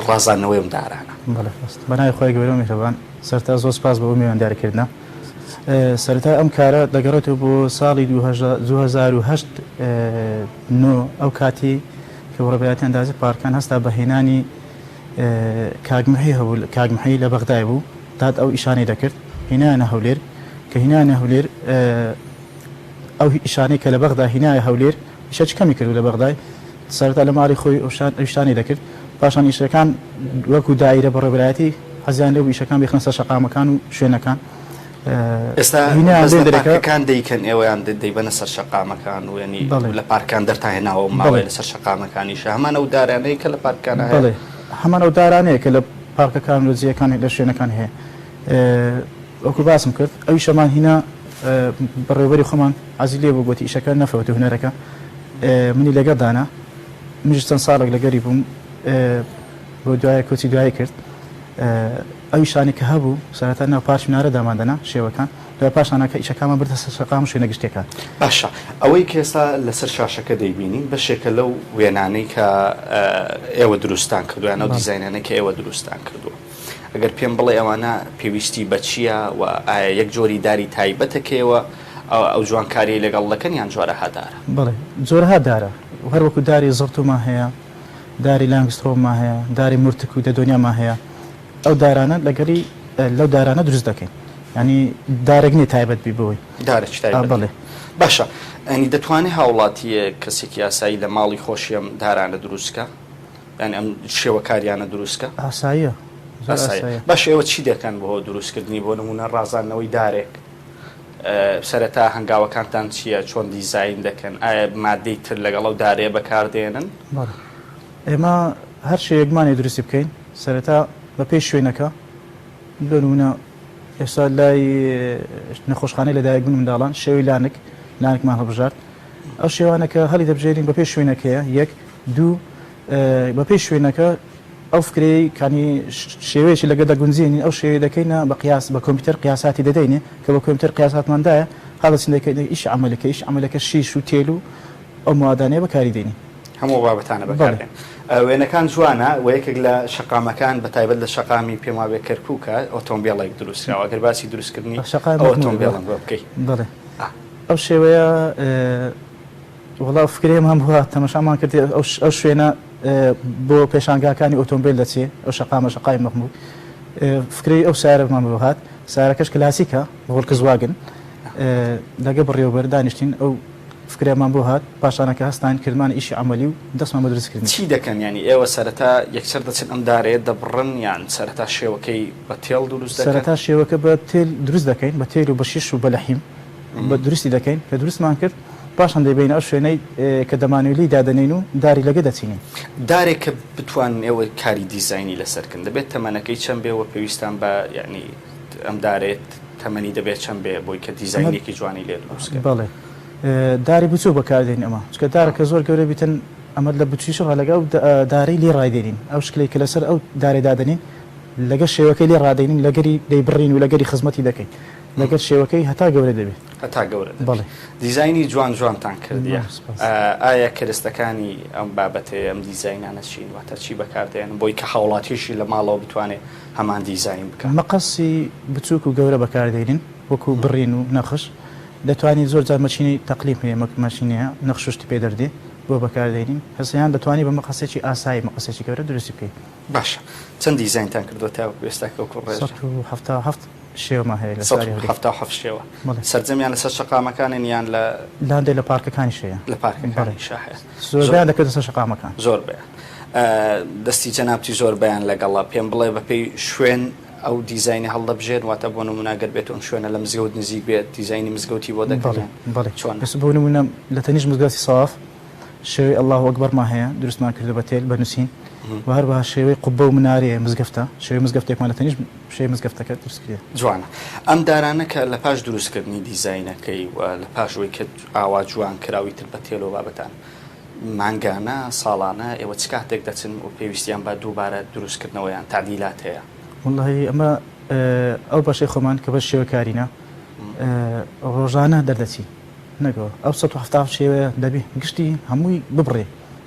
Speaker 20: ڕازاندنەوەی ئەم دارانە؟
Speaker 21: بەڵێ ڕاستە. بە ناوی خوای گەورە و میهرەبان. سەرەتا زۆر سپاس بۆ ئەو میوانداریکردنە. سەرەتا ئەم کارە دەگەڕێتەوە بۆ ساڵی 2008 نۆ ئەو کاتی کە بەڕێوەبەرایەتی ئەندازەی پارکان هەستا بە هێنانی کاک محی هەبوو کاک محی لە بەغدای بوو داد ئەو ئیشانەی دەکرد هینایانە هەولێر کە هینایانە هەولێر. ئەو ئیشانەی کە لە بەغدا هینایە هەولێر ئیشەکی کەمی کردو لە بەغدای سەرەتا لە ماڵی خۆی ئەو شتانەی دەکرد پاشان ئیشەکان وەکو دایرە بەڕێوەبەرایەتی حەزیان لێبوو ئیشەکان بخنە سەر شەقامەکان و شوێنەکان
Speaker 20: ئێستا
Speaker 21: هینایان
Speaker 20: بەس
Speaker 21: لێ
Speaker 20: لە
Speaker 21: دەرەکە
Speaker 20: پارکەکان دەیکەن ئێوەیان دەیبەنە سەر شەقامەکان و یانی
Speaker 21: بەڵێ.
Speaker 20: لە پارکان دەرتان هێناوە ئەو ماوەیە
Speaker 21: بەڵێ.
Speaker 20: لەسەر شەقامەکانیشە هەمان ئەو دارانەیە کە لە پارکەکانا هەیە؟
Speaker 21: بەڵێ هەمان ئەو دارانەیە کە لە پارکەکان و لە جێیەکان لە شوێنەکان هەیە وەکو باسم کرد ئەویشەمان هینا بەڕێوبەری خۆمان عەزی لێ بوو گۆتی ئیشەکە نەفەوتێ هونەرەکە منی لەگەڵ دانا منیش چەند ساڵێک لەگەری بووم بۆ دوایە کۆچی دوایی کرد ئەو ئیشانەی کە هەبوو سەرەتا ناو پارچ منارە داماندەنا شێوەکان دوای پاشانەکە ئیشەکانمان بردە سەر شەقام و شوێنە گشتیەکان.
Speaker 20: باشە ئەوەی کە ئێستا لەسەر شاشەکە دەیبینین بەشێکە لەو وێنانەی کە ئێوە دروستتان کردووە یان ئەو دیزاینانەی کە ئێوە دروستتان کردووە ئەگەر پێم بڵێ ئەوانە پێویستی بە چییە و ئایا یەک جۆری داری تایبەتە کە ئێوە ئەو جوانکاریەی لەگەڵ دەکەن یان جۆرەها دارە؟
Speaker 21: بەڵێ جۆرەها دارە هەر وەکو داری زڕتومان هەیە داری لانگسترۆممان هەیە، داری مورتک و دەدۆنیامان هەیە، ئەو دارانە لەگەڵی لەو دارانە دروست دەکەین یانی دارێک نییە تایبەت بی بۆی.
Speaker 20: دارێکی تایبەت
Speaker 21: بەڵێ.
Speaker 20: باشە یانی دەتوانێ هاوڵاتییەک کەسێکی ئاسایی لە ماڵی خۆشی ئەم دارانە دروست کا؟ یانی ئەم شێوەکاریانە دروست کا؟
Speaker 21: ئاساییە زۆر ئاساییە.
Speaker 20: باشە ئێوە چی دەکەن بۆ دروستکردنی بۆ نموونە ڕازاندنەوەی دارێک سەرەتا هەنگاوەکانتان چییە؟ چۆن دیزاین دەکەن؟ ئایا ماددەی تر لەگەڵ ئەو دارەیە بەکاردێنن؟
Speaker 21: بەڵێ ئێمە هەر شێوەیەکمانێ دروستی بکەین سەرەتا بەپێی شوێنەکە لۆ نمونە ئێستا لای نەخۆشخانەی لەدایکبوون منداڵان شێوەی لانک لانکمان هەڵبژارد ئەو شێوانە کە هەڵی دەبژێرین بەپێی شوێنەکەیە یەک دوو بەپێی شوێنەکە ئەو فکرەی کانی شێوەیەکی لەگە دەگونجێنین ئەو شێوەیە دەکەینە بە قیاس بە کۆمپیوتەر قیاساتی دەدەینێ کە بە کۆمپیوتەر قیاساتمان دایە هەڵدەچین دەکەین ئیش عەمەلەکە ئیش عەمەلەکە شیش و تێل و ئەو موادانەیە بەکاری دێنین.
Speaker 20: هەموو ئەو بابەتانە بەکار
Speaker 21: بەڵێ.
Speaker 20: دێن. وێنەکان جوانە و یەکێک لە شەقامەکان بە تایبەت لە شەقامی پێم وابێ کەرکووکە ئۆتۆمبێڵێک دروستکراوە ئەگەر باسی دروستکردنی
Speaker 21: شەقامی
Speaker 20: ئەو
Speaker 21: مەخموور
Speaker 20: ئۆتۆمبێڵەم
Speaker 21: بەڵێ.
Speaker 20: بۆ بکەی.
Speaker 21: بەڵێ. ئەو شێوەیە وەڵا ئەو فکرەیەمان بووە تەمەشامان کرد ئەو شوێنە بۆ پێشانگاکانی ئۆتۆمبێل دەچێ ئەو شەقامە شەقامی مەخموور فکرەی ئەو سەیارەمان بۆ هات سەیارەکەش کلاسیکە ڤۆڵکسواگن لەگە بەڕێوەبەر دانیشتین ئەو فکرەمان بۆ هات پاشانەکە هەستاین کردمان ئیشی عەمەلی و دەستمان بە دروستکردنی
Speaker 20: چی دەکەن یانی ئێوە سەرەتا یەکسەر دەچن ئەم دارەیە دەبڕن یان سەرەتا شێوەکەی بە تێڵ دروست دەکەن؟
Speaker 21: سەرەتا شێوەکە بە تێل دروست دەکەین بە تێل و بە شیش و بە لەحیم بە دروستی دەکەین کە دروستمان کرد پاشان دەیبەینە ئەو شوێنەی کە دەمانەوێت لێی دادەنێین و داری لەگە دەچینین.
Speaker 20: دارێک کە بتوانن ئێوە کاری دیزاینی لەسەر کەن دەبێت تەمەنەکەی چەند بێ وە پێویستان بە یانی ئەم دارەیە تەمەنی دەبێت چەند بێ بۆی کە دیزاینێکی جوانی لێ دروست کەن؟
Speaker 21: بەڵێ داری بچووک بەکاردێنین ئەمە چونکە دارەکە زۆر گەورە بیتن ئەمە لە بچووکیش ڕا لەگە ئەو دارەی لێ ڕایدێنین ئەو شکلەی کە لەسەر ئەو دارەی دادەنێین لەگە شێوەکەی لێ ڕادەینین لەگەری دەیبڕین و لەگەری خزمەتی دەکەین لەگەر شێوەکەی هەتا گەورە دەبێت.
Speaker 20: هەتا گەورە دەبێت.
Speaker 21: بەڵێ.
Speaker 20: دیزاینی جوان جوانتان کردیە.
Speaker 21: زۆر سوپاس.
Speaker 20: ئایا کەرستەکانی ئەم بابەتەی ئەم دیزاینانە چین؟ واتە چی بەکاردێنن بۆی کە هاوڵاتیشی لە ماڵەوە بتوانێت هەمان دیزاین بکات؟
Speaker 21: مقەسی بچووک و گەورە بەکاردێنین وەکو بڕین و نەخش دەتوانی زۆر جار مەکینەی تەقلیم هەیە مەکینەیە نەخش و شتی پێ دەردێ بۆ بەکاردێنین هەسەیان دەتوانی بە مقەسێکی ئاسایی مقەسێکی گەورە دروستی بکەی.
Speaker 20: باشە چەند دیزاینتان کردووە تاوەکو ئێستا کە وەکو ڕێژە؟
Speaker 21: 177 شێوەمان هەیە لە شاری هەولێر.
Speaker 20: 177 شێوە.
Speaker 21: بەڵێ.
Speaker 20: سەرجەمیان لەسەر شەقامەکانن یان لە.
Speaker 21: لە هەندێک لە پارکەکانیش هەیە.
Speaker 20: لە پارکەکانیشا هەیە.
Speaker 21: زۆربەیان دەکەوێتە سەر شەقامەکان.
Speaker 20: زۆربەیان. دەستی جەنابتی زۆربەیان لەگەڵە. پێم بڵێ بەپێی شوێن ئەو دیزاینە هەڵدەبژێرن؟ واتە بۆ نموونە گەر بێتو ئەم شوێنە لە مزگەوت نزیک بێت دیزاینی مزگەوتی بۆ دەکەن
Speaker 21: بەڵێ
Speaker 20: یان
Speaker 21: بەڵێ.
Speaker 20: چۆنە؟
Speaker 21: ئێستا بۆ نموونە لە تەنیشت مزگەوتی سەواف شێوەی اللە اکبرمان هەیە دروستمان کردووە بە تێل بە نووسین و هەروەها شێوەی قوبە و منارەیە مزگەفتە شێوەی مزگەفتێکمان لە تەنیشت شێوەی مزگەفتەکە دروست کردیە.
Speaker 20: جوانە. ئەم دارانە کە لە پاش دروستکردنی دیزاینەکەی و لە پاش ئەوەی کە ئاوا جوان کرا و ئیتر بە تێل و بابەتان مانگانە، ساڵانە ئێوە چ کاتێک دەچن و پێویستیان بە دووبارە دروستکردنەوە یان تەعدیلات هەیە؟
Speaker 21: وەڵاهی ئەمە ئەو بەشەی خۆمان کە بەش شێوەکارینە ڕۆژانە دەردەچین نەگەوە ئەو 177 شێوەیە دەبی گشتی هەمووی ببڕێ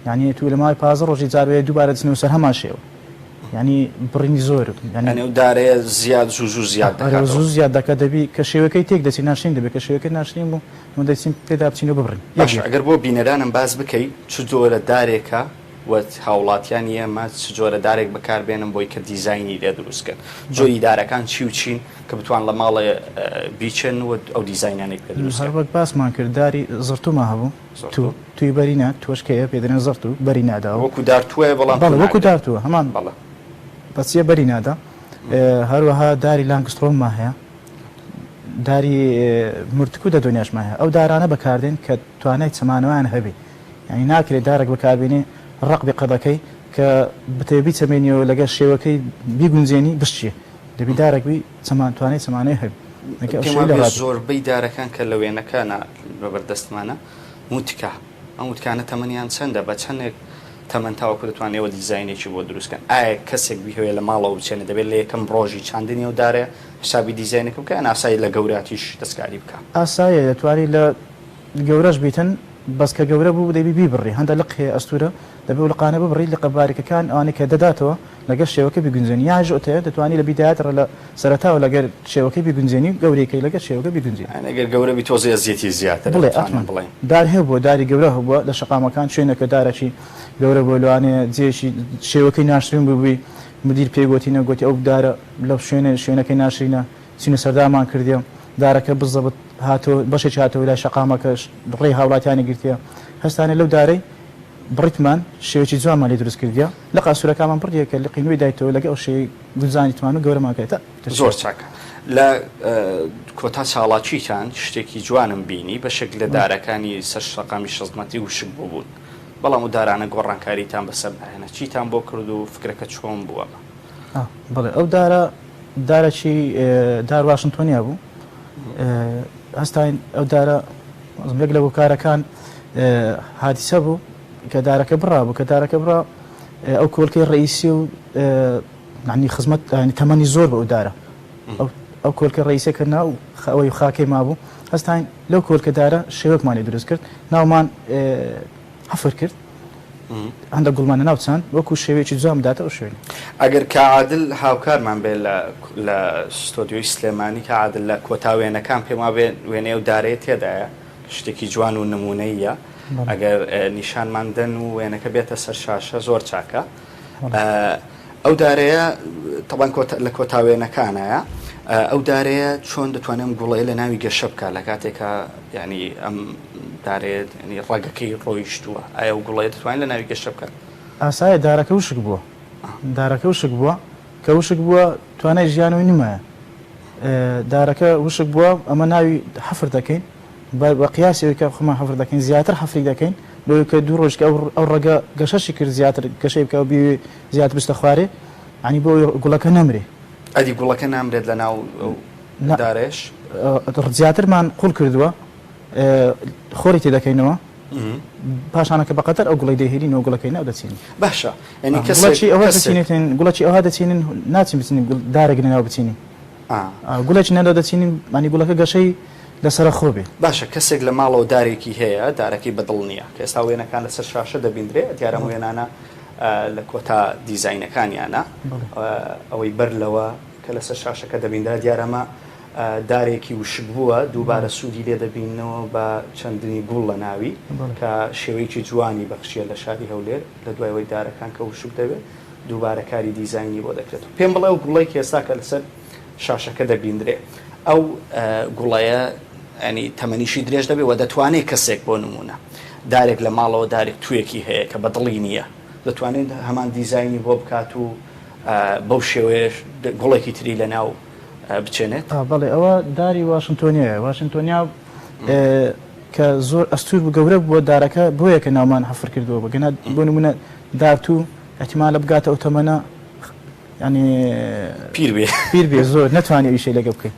Speaker 21: یعنی تو لە ماوەی 15 ڕۆژی جارێ دووبارە دەچنەوە سەر هەمان شێوە یعنی بڕینی زۆر
Speaker 20: یعنی ئەو دارەیە زیاد زوو زوو زیاد دەکات
Speaker 21: زوو زیاد دەکات دەبی کە شێوەکەی تێک دەچی ناشرین دەبێت کە شێوەکەی ناشرین بوو من دەچین پێدا بچین و ببڕین
Speaker 20: باشە ئەگەر بۆ بینەرانم باس بکەی چ جۆرە دارێکە؟ و هاوڵاتیانی ئێمە چ جۆرە دارێک بەکار بێنن بۆی کە دیزاینی لێ دروست کەن؟ جۆری دارەکان چی و چین کە بتوان لە ماڵێ بیچێنن و ئەو دیزاینانەی پێ دروست
Speaker 21: هەر
Speaker 20: کەن؟
Speaker 21: وەک باسمان کرد داری زڕتوومان هەبوو، توو، تووی بەرینە، تووەش کەیە پێ دەرێن زڕتوو، بەری ناداوە.
Speaker 20: وەکوو دار تووەیە بەڵام
Speaker 21: بەڵێ
Speaker 20: توو
Speaker 21: وەکوو
Speaker 20: ناگرێ.
Speaker 21: دار تووە هەمان
Speaker 20: بەڵێ.
Speaker 21: بەچیە بەری نادا. هەروەها داری لانگسترۆممان هەیە، داری مورتک و دەدۆنیاشمان هەیە. ئەو دارانە بەکاردێن کە توانای چەمانەوەیان هەبێ. یانی ناکرێ دارێک بەکاربێنی ڕەق بێ قەدەکەی کە بتەوێ بیچەمێنیەوە لەگەر شێوەکەی بیگونجێنی بشکێ. دەبی دارێک بی چەمان توانای چەمانەوەی هەبێ. ئەو
Speaker 20: پێم
Speaker 21: شێوەی
Speaker 20: وابێ
Speaker 21: لە ڕابێ.
Speaker 20: زۆربەی دارەکان کە لە وێنەکانا لە بەردەستمانە موتکە. ئەم موتکانە تەمەنیان چەندە؟ بە چەندێک تەمەن تاوەکو دەتوانن ئێوە دیزاینێکی بۆ دروست کەن؟ ئایا کەسێک بیهەوێ لە ماڵەوە بچێنێ دەبێت لە یەکەم ڕۆژی چاندنی ئەو دارەیە حسابی دیزاینەکە بکا یان ئاسایە لە گەوراتیش دەستکاری بکا؟
Speaker 21: ئاسایە دەتوانی لە گەورەش بیتن بەس کە گەورە بوو دەبی بیبڕی هەندە لق هەیە ئەستورە دەبێ ئەو لقانە ببڕی لقە باریکەکان ئەوانەی کە دەداتەوە لەگەر شێوەکە بیگونجێنی یانژ ئۆتەیە دەتوانی لە بیدایەت ڕە لە سەرەتاوە لەگەر شێوەکەی بیگونجێنی و گەورەی کەی لەگەر شێوەکە بیگونجێنی.
Speaker 20: یانی گەر گەورە بی تۆزێ ئەزیەتی زیاترە
Speaker 21: بڵێ
Speaker 20: دەتوانین
Speaker 21: ئەتمەن
Speaker 20: بڵێین.
Speaker 21: دار هەبووە داری گەورە هەبووە لە شەقامەکان شوێنێکە دارەکی گەورە بووە لەوانەیە جێیەکی شێوەکەی ناشرین بووبی مدیر پێی گۆتینە گۆتی ئەو دارە لەو شوێنە شوێنەکەی ناشرینە چینە سەردامان کردیە دارەکە بزەبت هاتۆ بەشێکی هاتەوە لای شەقامەکەش ڕێی هاوڵاتیانی گرتیە هەستانە لەو دارەی بڕیتمان شێوەکی جوانمان لێ دروست کردیە لقە ئەسورەکانمان بڕیە کە لقی نوێی دایتەوە لەگە ئەو شێوەی گونجانیتمان و گەورەمان کرد تا
Speaker 20: زۆر چاکە لە کۆتا چاڵاکیتان شتێکی جوانم بینی بەشێک لە دارەکانی سەر شەقامی شەزمەتی وشک بووبوون بەڵام ئەو دارانە گۆڕانکاریتان بەسەردا هێنا چیتان بۆ کرد و فکرەکە چۆن بوو ئەمە؟
Speaker 21: بەڵێ ئەو دارە دارەکی دار واشنتۆنیا بوو هەستاین ئەو دارە یەک لە هۆکارەکان حادیسە بوو کە دارەکە بڕا بوو کە دارەکە بڕا ئەو کۆلکەی ڕئیسی و ینی خزمەت ینی تەمەنی زۆر بە ئەو دارە ئەو کۆلکە ڕئیسە کە ناو ئەوەی خاکەی مابوو هەستاین لەو کۆلکە دارە شێوەکمانی دروست کرد ناومان حەفر کرد هەندە گوڵمان لەناو چاند وەکو شێوەیەکی جوان بداتە ئەو شوێنە.
Speaker 20: ئەگەر کا عادل هاوکارمان بێ لە لە ستۆدیۆی سلێمانی کا عادل لە کۆتا وێنەکان پێم وابێ وێنەی ئەو دارەیە تێدایە کە شتێکی جوان و نموونەییە ئەگەر نیشانمان دەن و وێنەکە بێتە سەر شاشە زۆر چاکە. ئەو دارەیە تەبان لە کۆتا وێنەکانایە ئەو دارەیە چۆن دەتوانێت ئەم گوڵەیە لە ناوی گەشە بکات لە کاتێکا یعنی ئەم دارەیە ینی ڕەگەکەی ڕۆیشتووە ئایا ئەو گوڵەیە دەتوانێت لە ناوی گەشە بکات؟
Speaker 21: ئاسایە دارەکە وشک بووە دارەکە وشک بووە کە وشک بووە توانای ژیانەوەی نمایە دارەکە وشک بووە ئەمە ناوی حەفر دەکەین بە قیاسی ئەوەی کە خۆمان حەفر دەکەین زیاتر حەفری دەکەین بۆ کە دوو ڕۆژ کە ئەو ڕەگە گەشەشی کرد زیاتر گەشەی بکە و بیوێ زیاتر بچتە خوارێ یانی بۆ گوڵەکە نەمرێ.
Speaker 20: ئەدی گوڵەکە نامرێت لە ناو ئەو دارەیش؟
Speaker 21: زیاترمان قوڵ کردووە خۆری تێ دەکەینەوە پاشانەکە بەقەدەر ئەو گوڵەی دەهێنینەوە گوڵەکەی ناو دەچینین.
Speaker 20: باشە یانی کەسێک
Speaker 21: گوڵەکی ئەوە دەچینێتن گوڵەکی ئەوها دەچینن ناچین بچینین دارێک لەناو بچینین گوڵێکی نەدا دەچینین مانی گوڵەکە گەشەی لەسەرەخۆ بێ.
Speaker 20: باشە کەسێک لە ماڵەوە دارێکی هەیە دارەکەی بە دڵ نییە کە ئێستا وێنەکان لەسەر شاشە دەبیندرێ دیارە ئەم وێنانە لە کۆتا دیزاینەکانیانە ئەوەی بەر لەوە کە لەسەر شاشەکە دەبیندرا دیارە ئەمە دارێکی وشک بووە دووبارە سوودی لێ دەبینەوە بە چەندنی گوڵ لە ناوی کە شێوەیەکی جوانی بەخشیە لە شاری هەولێر لە دوای ئەوەی دارەکان کە وشک دەبێت دووبارە کاری دیزاینی بۆ دەکرێت پێم بڵێ ئەو گوڵەی کە ئێستا کە لەسەر شاشەکە دەبیندرێ ئەو گوڵەیە ینی تەمەنیشی درێژ دەبێ و دەتوانێت کەسێک بۆ نمونە دارێک لە ماڵەوە دارێک تویەکی هەیە کە بە دڵی نییە دەتوانێت هەمان دیزاینی بۆ بکات و بەو شێوەیەش گوڵێکی تری لە ناو بچێنێت.
Speaker 21: بەڵێ ئەوە داری واشنتۆنیایە واشنتۆنیا کە زۆر ئەستور بوو گەورە بووە دارەکە بۆیە کە ناومان حەفر کردووە بەگەنا بۆ نمونە دارتوو احتیمالە بگاتە ئەو تەمەنە یانی
Speaker 20: پیر بێ
Speaker 21: پیر بێ زۆر نەتوانی ئەو ئیشەی لەگە بکەی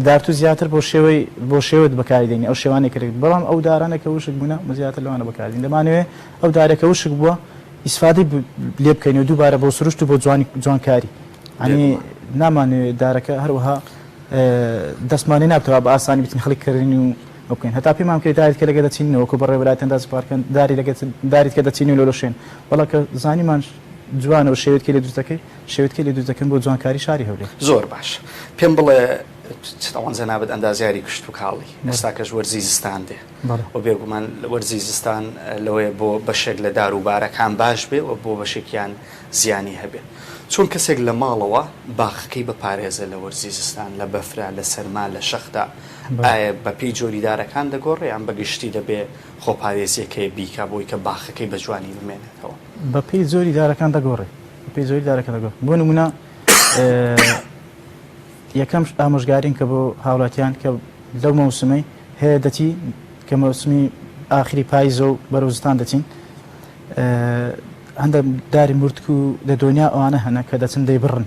Speaker 21: دارتوو زیاتر بۆ شێوەی بۆ شێوت بەکاری دێنی ئەو شێوانەی کە بەڵام ئەو دارانە کە وشک بوونە مە زیاتر لەوانە بەکاری دێن دەمانەوێ ئەو دارێک کە وشک بووە ئیسفادەی لێ بکەین و دووبارە بۆ سروشت و بۆ جوانی جوانکاری یانی نامانەوێ دارەکە هەروەها دەستمانی نابتەوە بە ئاسانی بتین خەڵک کردنی و ئەو بکەین هەتا پێمان بکرێت داریت کە لەگە دەچینەوە وەکو بەڕێوەبەرایەتی ئەندازی پارکەن داری لەگە داریت کە دەچینەوە لۆ شوێن بەڵام کە زانیمان جوانە و شێوەت کەی لێ دروست دەکەی شێوەت کەی لێ دروست دەکەن بۆ جوانکاری شاری هەولێر.
Speaker 20: زۆر باش پێم بڵێ. تەوان جەنابت ئەندازیاری کشتوکاڵی ئێستاکەش وەرزی زستان دێ و بێگومان وەرزی زستان لەوەیە بۆ بەشێک لە دار و بارەکان باش بێ و بۆ بەشێکیان زیانی هەبێ چۆن کەسێک لە ماڵەوە باخەکەی بپارێزێ لە وەرزی زستان لە بەفرا لە سەرما لە شەختا ئایا بەپێی جۆری دارەکان دەگۆڕێ یان بەگشتی دەبێ خۆپارێزیەکەی بیکا بۆی کە باخەکەی بە جوانی بمێنێتەوە؟
Speaker 21: بەپێی جۆری دارەکان دەگۆڕێ بەپێی جۆری دارەکان دەگۆڕێ بۆ نمونە یەکەم ئامۆژگاریم کە بۆ هاوڵاتیان کە لەو مەوسمەی هەیە دەچی کە مەوسمی ئاخری پایزە و بەرەو زستان دەچین هەندە داری مورتک و لە دۆنیا ئەوانە هەنە کە دەچن دەیبڕن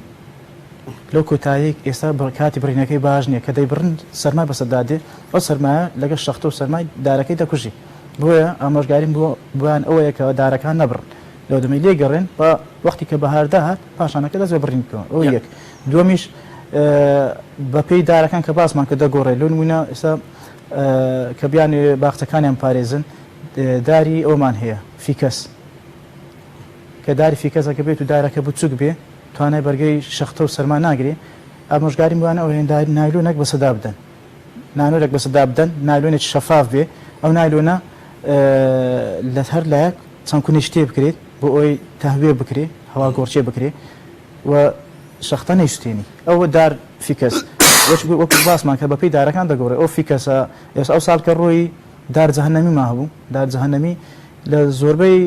Speaker 21: لەو کۆتایی ئێستا کاتی بڕینەکەی باش نییە کە دەیبڕن سەرما بەسەردا دێ ئەو سەرمایە لەگەڵ شەختە و سەرمای دارەکەی دەکوژی بۆیە ئامۆژگاریم بۆ بۆیان ئەوەیە کە دارەکان نەبڕن لەو دەمەی لێ گەڕێن بە وەختی کە بەهار داهات پاشانەکە دەست بە بڕین بکەن ئەو یەک دووەمیش بەپێی دارەکان کە باسمان کە دەگۆڕێت لۆ نمونە ئێستا کە بیانێ باخچەکانیان پارێزن داری ئەومان هەیە فیکەس کە داری فیکەسەکە بێت و دارەکە بچوک بێ توانای بەرگەی شەختە و سەرما ناگرێ ئامۆژگاریم بۆیان ئەوەیە داری نایلۆنێک بەسەدا بدەن نانۆرێک بەسەدا بدەن نایلۆنێکی شەفاف بێ ئەو نایلۆنە لە هەر لایەک چەند کونێکی تێ بکرێت بۆ ئەوەی تەهویە بکرێ هەوا گۆڕچێ بکرێ و شەختە نەیسوتێنی ئەوە دار فیکەس وەکو باسمان کە بەپێی دارەکان دەگۆڕێ ئەو فیکەسە ئێستا ئەو ساڵ کە ڕۆی دار جەهەنەمی ما هەبوو دار جەهەنەمی لە زۆربەی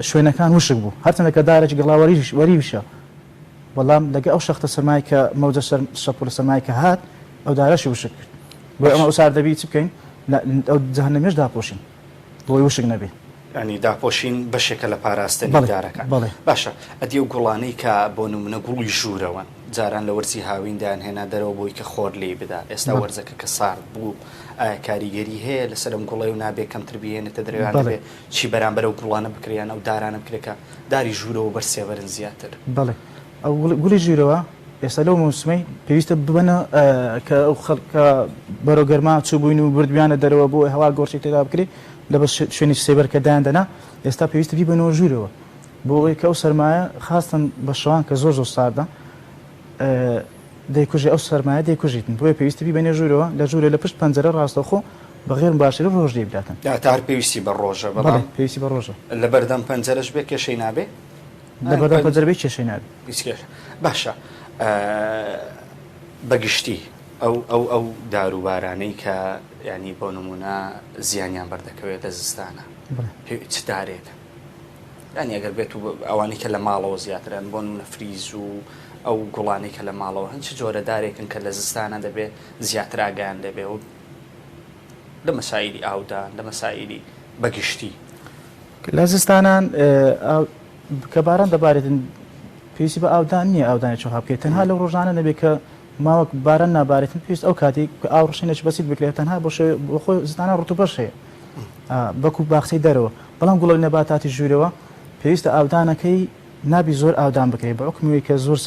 Speaker 21: شوێنەکان وشک بوو هەرچەندە کە دارێکی گەڵا وەریویشە بەڵام لەگە ئەو شەختە سەرمای کە مەوجە شەپۆلە سەرمای کە هات ئەو دارەشی وشک کرد بۆ ئەمە ئەوسار دەبی چ بکەین ئەو جەهەنەمیش داپۆشین بۆی وشک نەبێ.
Speaker 20: یانی داپۆشین بەشێکە لە پاراستنی دارەکان. باشە ئەدی ئەو گوڵانەی کە بۆ نمونە گوڵی ژوورەوەن جاران لە وەرزی هاوین دایانهێنا دەرەوە بۆی کە خۆر لێی بدا ئێستا وەرزەکە کە سارد بوو ئایا کاریگەری هەیە لەسەر ئەم گوڵەی و نابێ کەمتر بیهێنێتە دەرەوە یان دەبێ چی بەرامبەر ئەو گوڵانە بکرێ یان ئەو دارانە بکرێ کە داری ژوورەوە بەر سێبەرن زیاتر؟
Speaker 21: بەڵێ ئەو گوڵی ژوورەوە ئێستا لەو مەوسمەی پێویستە ببەنە کە ئەو خەڵکە بەرەو گەرما چووبووین و بردویانە دەرەوە بۆ هەوا گۆڕچی تێدا بکرێ لە بەس شوێنی سێبەر کە دایان دەنا ئێستا پێویستە بیبەنەوە ژوورەوە بۆ ئەوەی کە ئەو سەرمایە خاستن بە شەوان کە زۆر زۆر ساردە دەیکوژێ ئەو سەرمایە دەیکوژیتن بۆیە پێویستە بیبەنێ ژوورەوە لە ژوورێ لە پشت پەنجەرە ڕاستەوخۆ بە غێر مباشرە ڕۆژ لێی بداتن.
Speaker 20: تا هەر پێویستی بە ڕۆژە بەڵام
Speaker 21: پێویستی بە ڕۆژە.
Speaker 20: لە بەردەم پەنجەرەش بێ کێشەی نابێ؟
Speaker 21: لە بەردەم پەنجەرە بێ کێشەی نابێ.
Speaker 20: هیچ کێشە باشە بە گشتی ئەو ئەو ئەو دار و بارانەی کە یانی بۆ نموونە زیانیان بەردەکەوێت لە زستانە چ دارێکن؟ یانی ئەگەر بێت و ئەوانەی کە لە ماڵەوە زیاترن بۆ نمونە فریز و ئەو گوڵانەی کە لە ماڵەوە هەن چ جۆرە دارێکن کە لە زستانە دەبێ زیاتر ئاگایان لێبێ و لە مەسایلی ئاودان لە مەسایلی بەگشتی
Speaker 21: لە زستانان کە باران دەبارێتن پێویستی بە ئاودان نییە ئاودانی چۆها بکەیت تەنها لەو ڕۆژانە نەبێت کە ماوەک باران نابارێتن پێویست ئەو کاتی کە ئاو ڕشینێکی بەسیت بکرێت تەنها بۆ شێ بۆ خۆی زستانان ڕتوبەش هەیە بەکو باخچەی دەرەوە بەڵام گوڵە نەباتاتی ژوورەوە پێویستە ئاودانەکەی نابی زۆر ئاودان بکرێت بە حوکمی کە زۆر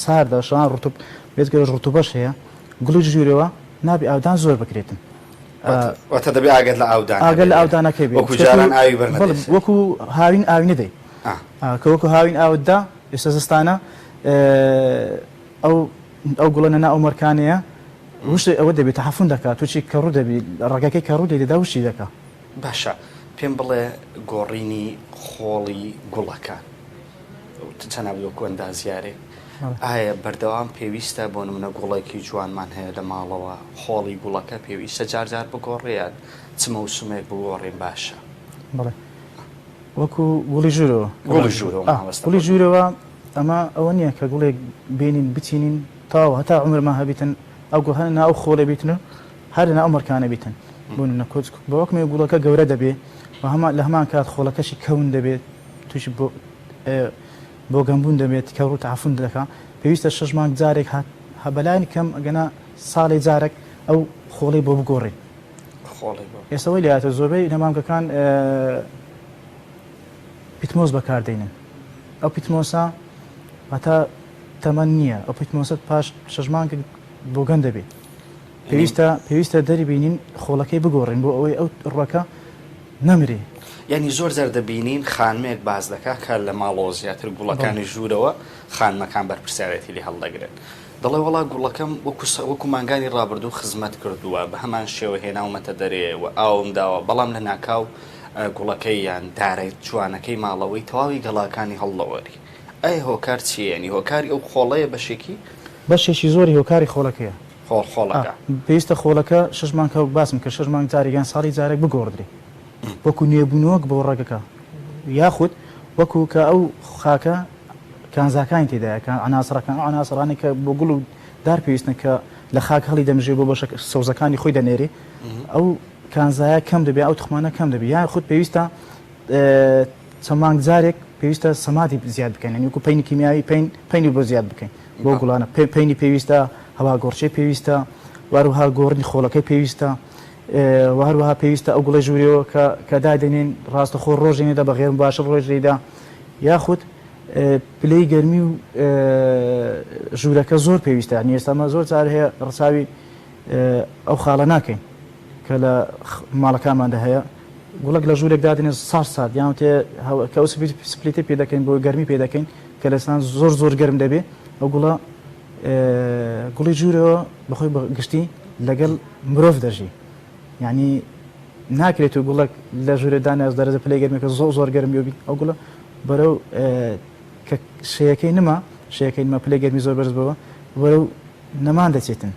Speaker 21: ساردە شەوان ڕتوب بێجگەلەش ڕتوبەش هەیە گوڵی ژوورەوە نابی ئاودان زۆر بکرێتن
Speaker 20: واتە دەبێ ئاگەت لە ئاودان
Speaker 21: ئاگەر لە ئاودانەکەی بێ
Speaker 20: وەکو جاران ئاوی بەر نەدەی
Speaker 21: وەکو هاوین ئاوی نەدەی کە وەکو هاوین ئاوت دا ئێستا زستانە ئەو ئەو گوڵە نەنا ئەو مەرکانەیە وشت ئەوە دەبێت تەحەفون دەکات تووشی کەڕوو دەبی ڕەگەکەی کەڕوو لێ دەدا وشی دەکا.
Speaker 20: باشە پێم بڵێ گۆڕینی خۆڵی گوڵەکان جەنابت وەکو ئەندازیارێک ئایا بەردەوام پێویستە بۆ نمونە گوڵێکی جوانمان هەیە لە ماڵەوە خۆڵی گوڵەکە پێویستە جار جار بگۆڕێ یان چ مەوسمێک بگۆڕین باشە؟
Speaker 21: بەڵێ وەکو گوڵی ژوورەوە
Speaker 20: گوڵی ژوورەوە مامۆستا
Speaker 21: گوڵی ژوورەوە ئەمە ئەوە نییە کە گوڵێک بێنین بچینین تاو هەتا عومرمان هەبیتن ئەو گوڵ هەر لەناو ئەو خۆڵێ بیتن و هەر لەناو ئەو مەرکانە بیتن بۆ نمونە کۆچ بە وەکمێ گوڵەکە گەورە دەبێ و هەمان لە هەمان کات خۆڵەکەشی کەون دەبێت تووشی بۆ بۆگەنبوون دەبێت کە ڕوو تەعەفون دەکا پێویستە شەش مانگ جارێک هات بەلایەنی کەم ئەگەنا ساڵێ جارێک ئەو خۆڵەی بۆ بگۆڕین
Speaker 20: خۆڵی بۆ
Speaker 21: ئێستا وەی لێهاتووە زۆربەی نەمامکەکان پیتمۆس بەکاردێنن ئەو پیتمۆسە واتا تەمەن نییە ئەو پیتمۆسە پاش شەش مانگێک بۆگەن دەبێت پێویستە پێویستە دەریبینین خۆڵەکەی بگۆڕین بۆ ئەوەی ئەو ڕوەکە نەمرێ.
Speaker 20: یانی زۆر جار دەبینین خانمێک باس دەکا کە لە ماڵەوە زیاتر گوڵەکانی ژوورەوە خانمەکان بەرپرسیارێتی لێ هەڵدەگرن. دەڵێ وەڵا گوڵەکەم وەکو وەکو مانگانی ڕابردوو خزمەت کردووە، بە هەمان شێوە هێناومەتە دەرێ و ئاوم داوە، بەڵام لە ناکاو گوڵەکەی یان دارە جوانەکەی ماڵەوەی تەواوی گەڵاکانی هەڵدەوەری. ئایا هۆکار چییە؟ یانی هۆکاری ئەو خۆڵەیە بەشێکی؟
Speaker 21: بەشێکی زۆری هۆکاری خۆڵەکەیە.
Speaker 20: خۆڵ خۆڵەکە.
Speaker 21: پێویستە خۆڵەکە شەش مانگ کە وەک باسم کرد شەش مانگ جارێک یان ساڵی جارێک بگۆڕدرێ وەکو نوێبوونەوەک بۆ ڕەگەکە یاخود وەکو کە ئەو خاکە کانزاکانی تێدایە کە عەناسڕەکان ئەو عەناسڕانەی کە بۆ گوڵ و دار پێویستن کە لە خاک هەڵی دەمژێ بۆ بەشە سەوزەکانی خۆی دەنێرێ ئەو کانزایە کەم دەبێ ئەو تخمانە کەم دەبێ یان خود پێویستە چەند مانگ جارێک پێویستە سەمادی زیاد بکەین یعنی وەکو پەینی کیمیاوی پەین پەینی بۆ زیاد بکەین بۆ گوڵانە پەینی پێویستە هەواگۆڕچەی پێویستە واروها گۆڕینی خۆڵەکەی پێویستە و هەروەها پێویستە ئەو گوڵەی ژوورەوە کە کە دادەنێن ڕاستەخۆ ڕۆژی نەدا بە غێر مباشر ڕۆژ لێدا یاخود پلەی گەرمی و ژوورەکە زۆر پێویستە یعنی ئێستا مە زۆر جار هەیە ڕچاوی ئەو خاڵە ناکەین کە لە ماڵەکانماندا هەیە گوڵک لە ژوورێک دادنێ سار سارد یان تێ کە ئەو split ە پێ دەکەین بۆ گەرمی پێ دەکەین کە لەسان زۆر زۆر گەرم دەبێ ئەو گوڵە گوڵی ژوورەوە بەخۆی بە گشتی لەگەڵ مرۆڤ دەژی یعنی ناکرێت و گوڵک لە ژوورێ داناز دەرەجە پلەی گەرمەکە زۆر زۆر گەرم بی ئەو گوڵە بەرەو کە شەیەکەی نما شەیەکەی نما پلەی گەرمی زۆر بەرز بەوە بەرەو نەمان دەچێتن.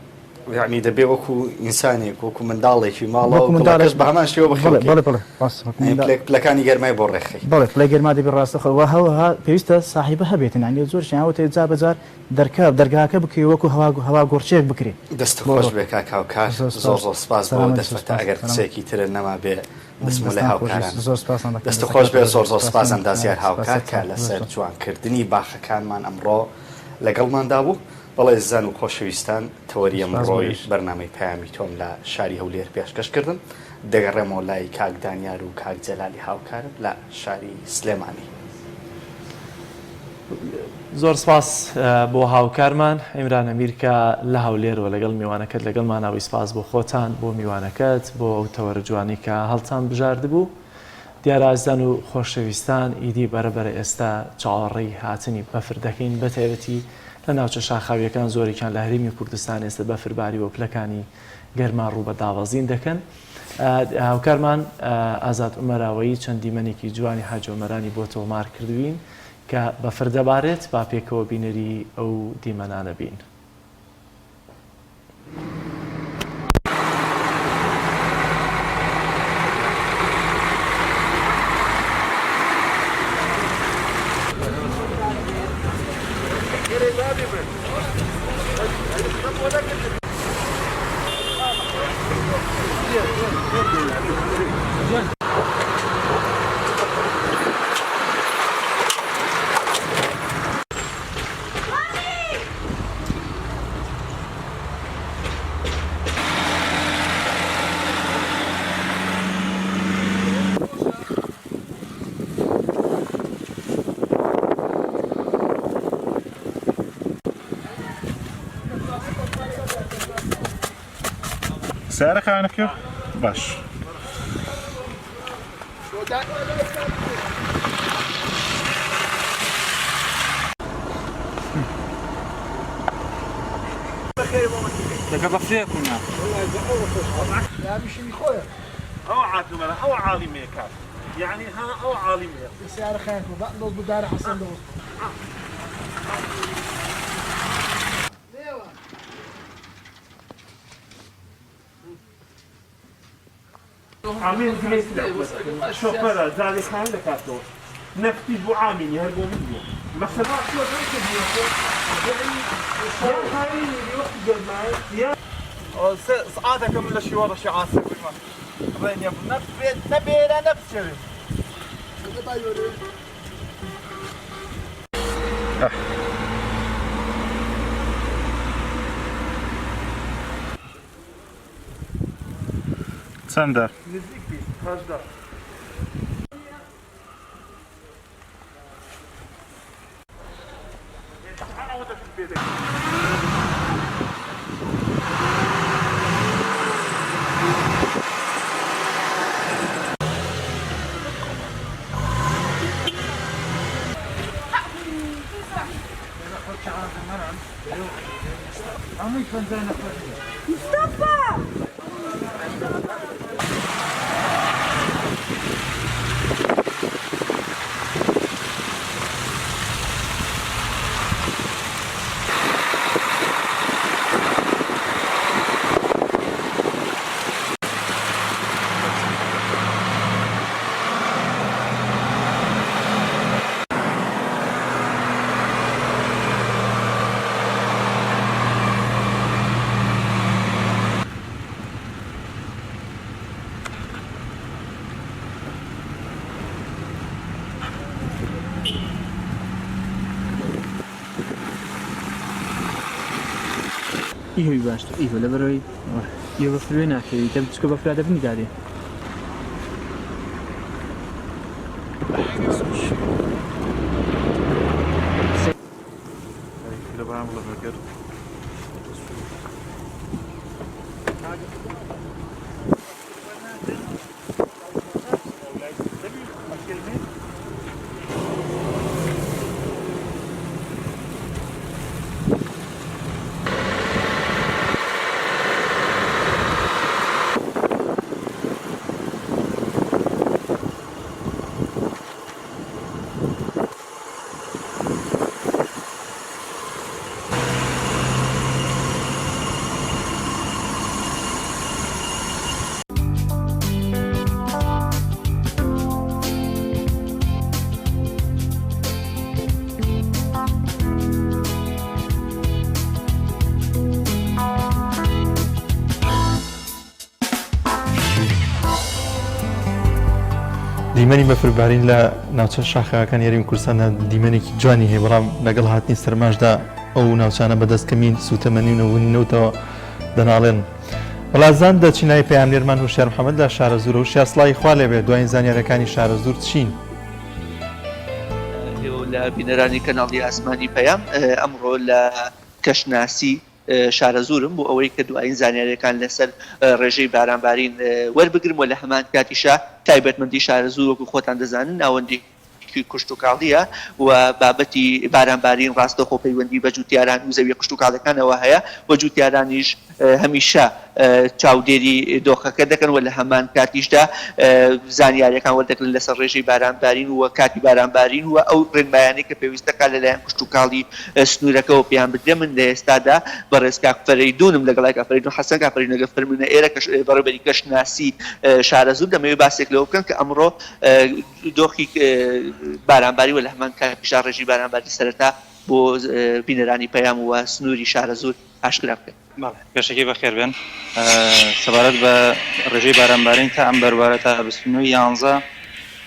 Speaker 20: یەعنی دەبێ وەکو ئینسانێک وەکو منداڵێکی ماڵەوە گوڵەکەش بە هەمان شێوە بەخێو بکەی.
Speaker 21: بەڵێ بەڵێ ڕاستە وەکو منداڵ.
Speaker 20: یانی پلەکانی گەرمای بۆ ڕێکخەی.
Speaker 21: بەڵێ پلەی گەرما دەبێ ڕاستە خۆ وە هەوەها پێویستە ساحیبە هەبێتن یانی زۆر شتیان هەوتێ جار بە جار دەرکە دەرگاکە بکەی وەکو هەوا هەوا گۆڕچەیەک بکرێ.
Speaker 20: دەستت خۆش بێ کاک هاوکار زۆر زۆر سپاس بۆ دەرفەتە ئەگەر قسەیەکی ترت نەمابێ دەستم لای هاوکاران دەست خۆش بێ زۆر زۆر سپاس ئەندازیار هاوکار کە لەسەر جوانکردنی باخەکانمان ئەمڕۆ لەگەڵماندا بوو. بەڵێ ئەزیزان و خۆشەویستان تەوەری ئەمڕۆی بەرنامەی پەیامی تۆم لە شاری هەولێر پێشکەش کردن، دەگەڕێمەوە لای کاک دانیار و کاک جەلالی هاوکارم لە شاری سلێمانی.
Speaker 2: زۆر سپاس بۆ هاوکارمان عیمران ئەمیر کە لە هەولێرەوە لەگەڵ میوانەکەت لەگەڵماناوی سپاس بۆ خۆتان بۆ میوانەکەت بۆ ئەو تەوەرە جوانەی کە هەڵتان بژاردبوو. دیارە ئازیزان و خۆشەویستان ئیدی بەرە بەرە ئێستا چاوەڕێی هاتنی بەفر دەکەین بەتایبەتی لە ناوچە شاخاوییەکان زۆرێکیان لە هەرێمی کوردستان ئێستا بەفر باریوە و پلەکانی گەرما ڕوو بە دابەزین دەکەن. هاوکارمان ئازاد عومەراوەیی چەند دیمەنێکی جوانی حاجی ئۆمەرانی بۆ تۆمار کردووین کە بەفر دەبارێت، با پێکەوە بینەری ئەو دیمەنانە بین.
Speaker 3: سیارە خانەکە باش.
Speaker 7: شۆفەرە زالێکان دەکاتەوە نەفتیش بۆ عامینی هەر بۆ من بووە مەسەلا
Speaker 22: سعاتەکە من لە شیوە ڕەشی عاسر بوویمە ڕێنیە نەبێت نەبێرە نەبچێت
Speaker 3: چەندە؟
Speaker 7: نزیک 20 18.
Speaker 22: هەمووی 50 نەفەر.
Speaker 6: مستەفا!
Speaker 8: ئیهوی باشتر ئیهو لەبەرەوەی ئیهو بەفر وێ ناکەوی دەم چکە بەفرا دەبنی دادێ.
Speaker 1: دیمەنی بەفربارین لە ناوچە شاخەکان یاریمی کوردستاندا دیمەنێکی جوانی هەیە بەڵام لەگەڵ هاتنی سەرماشدا ئەو ناوچانە بەدەست کەمی سوتەمەنی و نەبوونی نەوتەوە دەناڵێن. وڵازان دەچین لای پەیامنێرمان هوشیار محەمەد لە شارەزوورە. هوشیار سڵاوی خوا لێبێ دوایین زانیاریەکانی شارەزوور چین؟
Speaker 23: ئێوە لە بینەرانی کەناڵی ئاسمانی پەیام ئەمڕۆ لە کەشناسی شارەزوورم بۆ ئەوەی کە دوایین زانیاریەکان لەسەر ڕێژەی بارانبارین وەربگرم و لە هەمان کاتیشا تایبەتمەندی شارەزوور وەکو خۆتان دەزانن ناوەندی کشتوکاڵییە و بابەتی بارانبارین ڕاستەوخۆ پەیوەندی بە جوتیاران و زەویە کشتوکاڵیەکانەوە هەیە و جوتیارانیش هەمیشە چاودێری دۆخەکە دەکەن و لە هەمان کاتیشدا زانیاریەکان وەردەگرن لەسەر ڕێژەی بارانبارین و کاتی بارانبارین و ئەو ڕێنمایانەی کە پێویست دەکات لەلایەن کشتوکاڵی سنوورەکەوە پێیان بدرێت. من لە ئێستادا بەڕێز کاک فەرەیدوونم لەگەڵای کاک فەرەیدوون حەسەن، کاک فەرەیدوون ئەگەر فەرموونە ئێرە کەش بەڕێوەبەری کەشناسی شارەزوور دەمەوێت باسێک لەوە بکەم کە ئەمڕۆ دۆخی بارانباری و لە هەمان کاتیشدا ڕێژەی بارانباری سەرەتا بۆ بینەرانی پەیام و سنووری شارەزوور ئاشکرا بکەن.
Speaker 24: بەڵێ پێشەکی بەخێر بێن. سەبارەت بە ڕێژەی بارانبارین تا ئەم بەروارە تا 29 یانزە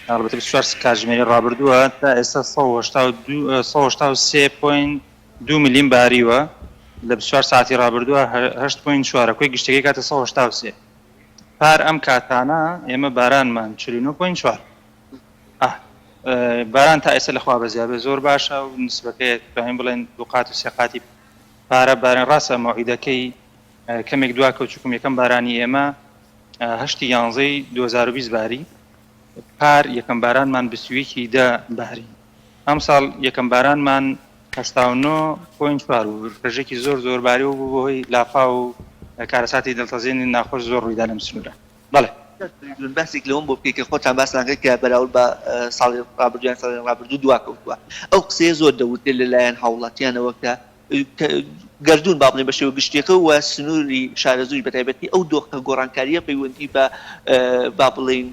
Speaker 24: ئەڵبەتە 24 کاتژمێری ڕابردووە تا ئێستا 182 point دوو ملیم باریوە لە 24 ساعتی ڕابردووە 8 point چوارە کۆی گشتەکەی کاتە 183 پار ئەم کاتانە ئێمە بارانمان 49 point چوار ئا باران تا ئێستا لەخوا بەزیابێ زۆر باشە و نسبەکەی توانین بڵێن دوو قات و سێ قاتی پارە باران ڕاستە مەوعیدەکەی کەمێک دوا کەوت چونکم یەکەم بارانی ئێمە هەشتی یانزەی 2020 باری پار یەکەم بارانمان 21 دە باری ئەمساڵ یەکەم بارانمان 89.4 بوو ڕێژێکی زۆر زۆر باری و بوو بەهۆی لافاو و کارەساتی دڵتەزێنی ناخۆش زۆر ڕوویدا لەم سنوورە بەڵێ.
Speaker 23: باسێک لەوەم بۆ بکەی کە خۆتان باستان کرد کە بەراورد بە ساڵی ڕابردوو یان ساڵی ڕابردوو دواکەوتووە ئەو قسەیە زۆر دەوترێت لەلایەن هاوڵاتیانەوە کە گەردوون با بڵێین بە شێوە گشتیەکە و سنووری شارەزووریش بە تایبەتی ئەو دۆخە گۆڕانکارییە پەیوەندی بە با بڵێین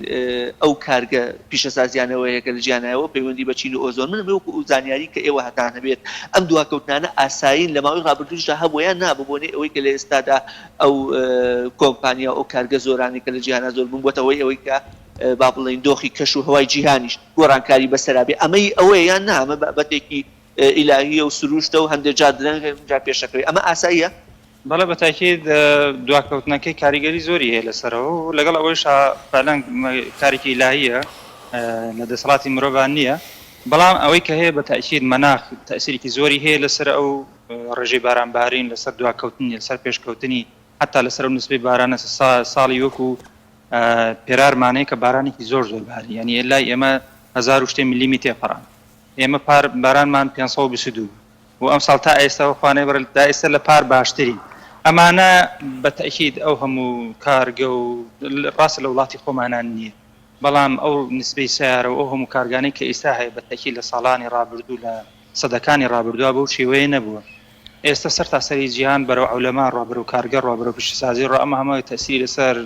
Speaker 23: ئەو کارگە پیشەسازیانەوە هەیە کە لە جیهانایەوە پەیوەندی بە چین و ئۆزۆن من ئەمەوێ وەکو زانیاری کە ئێوە هەتان هەبێت ئەم دواکەوتنانە ئاسایین لە ماوەی ڕابردووشدا هەبووە یان نا بە بۆنەی ئەوەی کە لە ئێستادا ئەو کۆمپانیا و ئەو کارگە زۆرانەی کە لە جیهانا زۆر بوون بۆتە هۆی ئەوەی کە با بڵێین دۆخی کەش و هەوای جیهانیش گۆڕانکاری بەسەرا بێ ئەمەی ئەوەیە یان نا ئەمە بابەتێکی ئیلاهیە و سروشتە و هەندێ جار درەنگ هەندێ جار پێشەکەوێ ئەمە ئاساییە؟
Speaker 24: بەڵێ بە تاکید دواکەوتنەکەی کاریگەری زۆری هەیە لەسەرەوە و لەگەڵ ئەوەیشا فعلەن کارێکی ئیلاهیە لە دەسەڵاتی مرۆڤان نییە بەڵام ئەوەی کە هەیە بە تاکید مەناخ تەئسیرێکی زۆری هەیە لەسەر ئەو ڕێژەی باران بارین لەسەر دواکەوتنی لەسەر پێشکەوتنی حەتا لەسەر ئەو نسبەی بارانە ساڵی وەکو پێرارمان هەیە کە بارانێکی زۆر زۆر باری یانی لای ئێمە هەزار و شتێ ملیمی تێپەڕاند ئێمە پار بارانمان 522 بوو و ئەمساڵ تا ئێستا وەخوا نەیبڕێت تا ئێستا لە پار باشترین. ئەمانە بە تەئکید ئەو هەموو کارگە و ڕاستە لە وڵاتی خۆمانا نییە بەڵام ئەو نسبەی سەیارە و ئەو هەموو کارگانەی کە ئیستا هەیە بە تەئکید لە ساڵانی ڕابردوو لە سەدەکانی ڕابردووا بەو شێوەیە نەبووە. ئێستا سەرتاسەری جیهان بەرەو عەولەما ڕوا، بەرەو کارگە ڕوا، بەرەو پیشەسازی ڕوا، ئەمە هەمووی تەئسیری لەسەر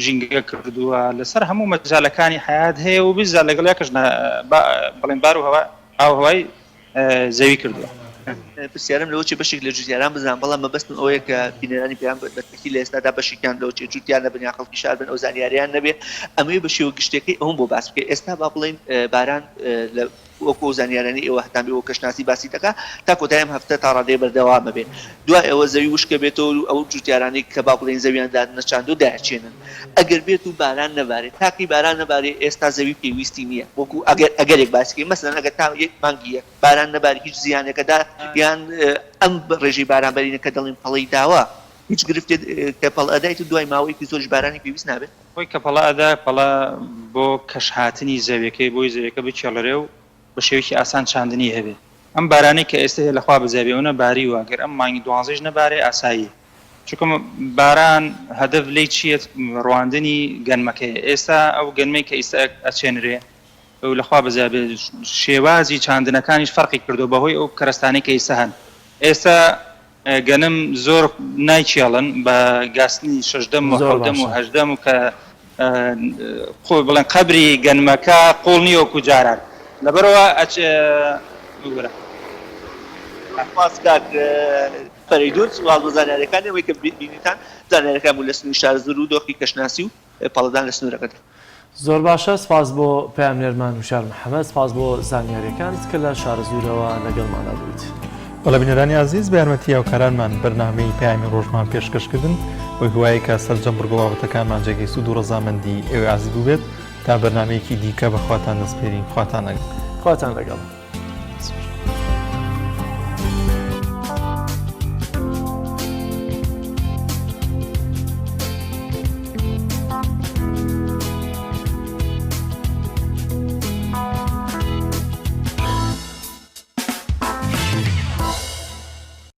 Speaker 24: ژینگە کردووە، لەسەر هەموو مەجالەکانی حەیات هەیە و بیزات لەگەڵ یەکش بڵێن بار و هەوا ئاو هەوای زەوی کردووە.
Speaker 23: پرسیارم لەوە چێ بەشێک لە جوتیاران بزانم، بەڵام مەبەستم ئەوەیە کە بینەرانی پەیام بە تەئکید لە ئێستادا بەشێکیان لەوە چێ جوتیار نەبن یان خەڵکی شار بن ئەو زانیاریان نەبێ، ئەمەوێ بە شێوە گشتیەکەی ئەوەم بۆ باس بکەی ئێستا با بڵێین باران لە وەکو ئەو زانیارانەی ئێوە هەتان بێ وەک کەشناسی باسی دەکا تا کۆتایی ئەم هەفتە تا ڕادەیە بەردەوام ئەبێ دوای ئەوە زەوی وشکە بێتەوە و ئەو جوتیارانەی کە با بڵێین زەویان دانەچاندوە دایەچێنن ئەگەر بێت و باران نەبارێ تاکەی باران نەبارێ ئێستا زەوی پێویستی نییە وەکو ئەگەر ئەگەرێک باسی کەین مەسەلەن ئەگەر تا یەک مانگی یەک باران نەبارێ هیچ زیانێکە دا یان ئەم ڕێژەی باران بەرینە کە دەڵێن پەڵەی داوە هیچ گرفتێ کە پەڵ ئەدایت و دوای ماوەیەکی زۆریش بارانی پێویست نابێت.
Speaker 24: خۆی کە پەڵە ئەدا پەڵە بۆ کەش هاتنی زەویەکەی بۆی زەویەکە بکێڵرێ و بە شێوەیەکی ئاسان چاندنی هەبێ ئەم بارانەی کە ئێستە هەیە لە خوا بەزیابێ ئەونە باریوە گەر ئەم مانگی دوانزەیش نەبارێ ئاساییە چونکە باران هەدەف لێی چییە ڕواندنی گەنمەکەیە ئێستا ئەو گەنمەی کە ئیستا ئەچێنرێ و لە خوا بەزیابێ شێوازی چاندنەکانیش فەرقی کردووە بەهۆی ئەو کەرەستانەی کە ئیستا هەن ئێستا گەنم زۆر نایکێڵن بە گاستنی شەشدەم و
Speaker 2: زۆر
Speaker 24: حەودەم و
Speaker 2: باشە.
Speaker 24: هەژدەم و کە قو بڵێن قەبری گەنمەکە قوڵ نیە وەکو جاران لەبەرئەوە ئەچ ببورە.
Speaker 23: سپاس کاک فەرەیدون سپاس بۆ زانیاریەکانی ئەوەی کە بینیتان زانیاریەکان بوو لە سنووری شارەزوور و دۆخی کەشناسی و پەڵەدان لە سنوورەکەدا.
Speaker 2: زۆر باشە سپاس بۆ پەیامنێرمان هوشیار محەمەد سپاس بۆ زانیاریەکانت کە لە شارەزوورەوە لەگەڵمانا بوویت.
Speaker 1: بەڵێ بینەرانی ئازیز بە یارمەتی هاوکارانمان بەرنامەی پەیامی ڕۆژمان پێشکەش کردن بەو هیوایەی کە سەرجەم بڕگە و بابەتەکانمان جێگەی سوود و ڕەزامەندی ئێوەی ئازیز بووبێت تا بەرنامەیەکی دیکە بە خواتان دەسپێرین خواتان لەگەڵ.
Speaker 2: خواتان لەگەڵ.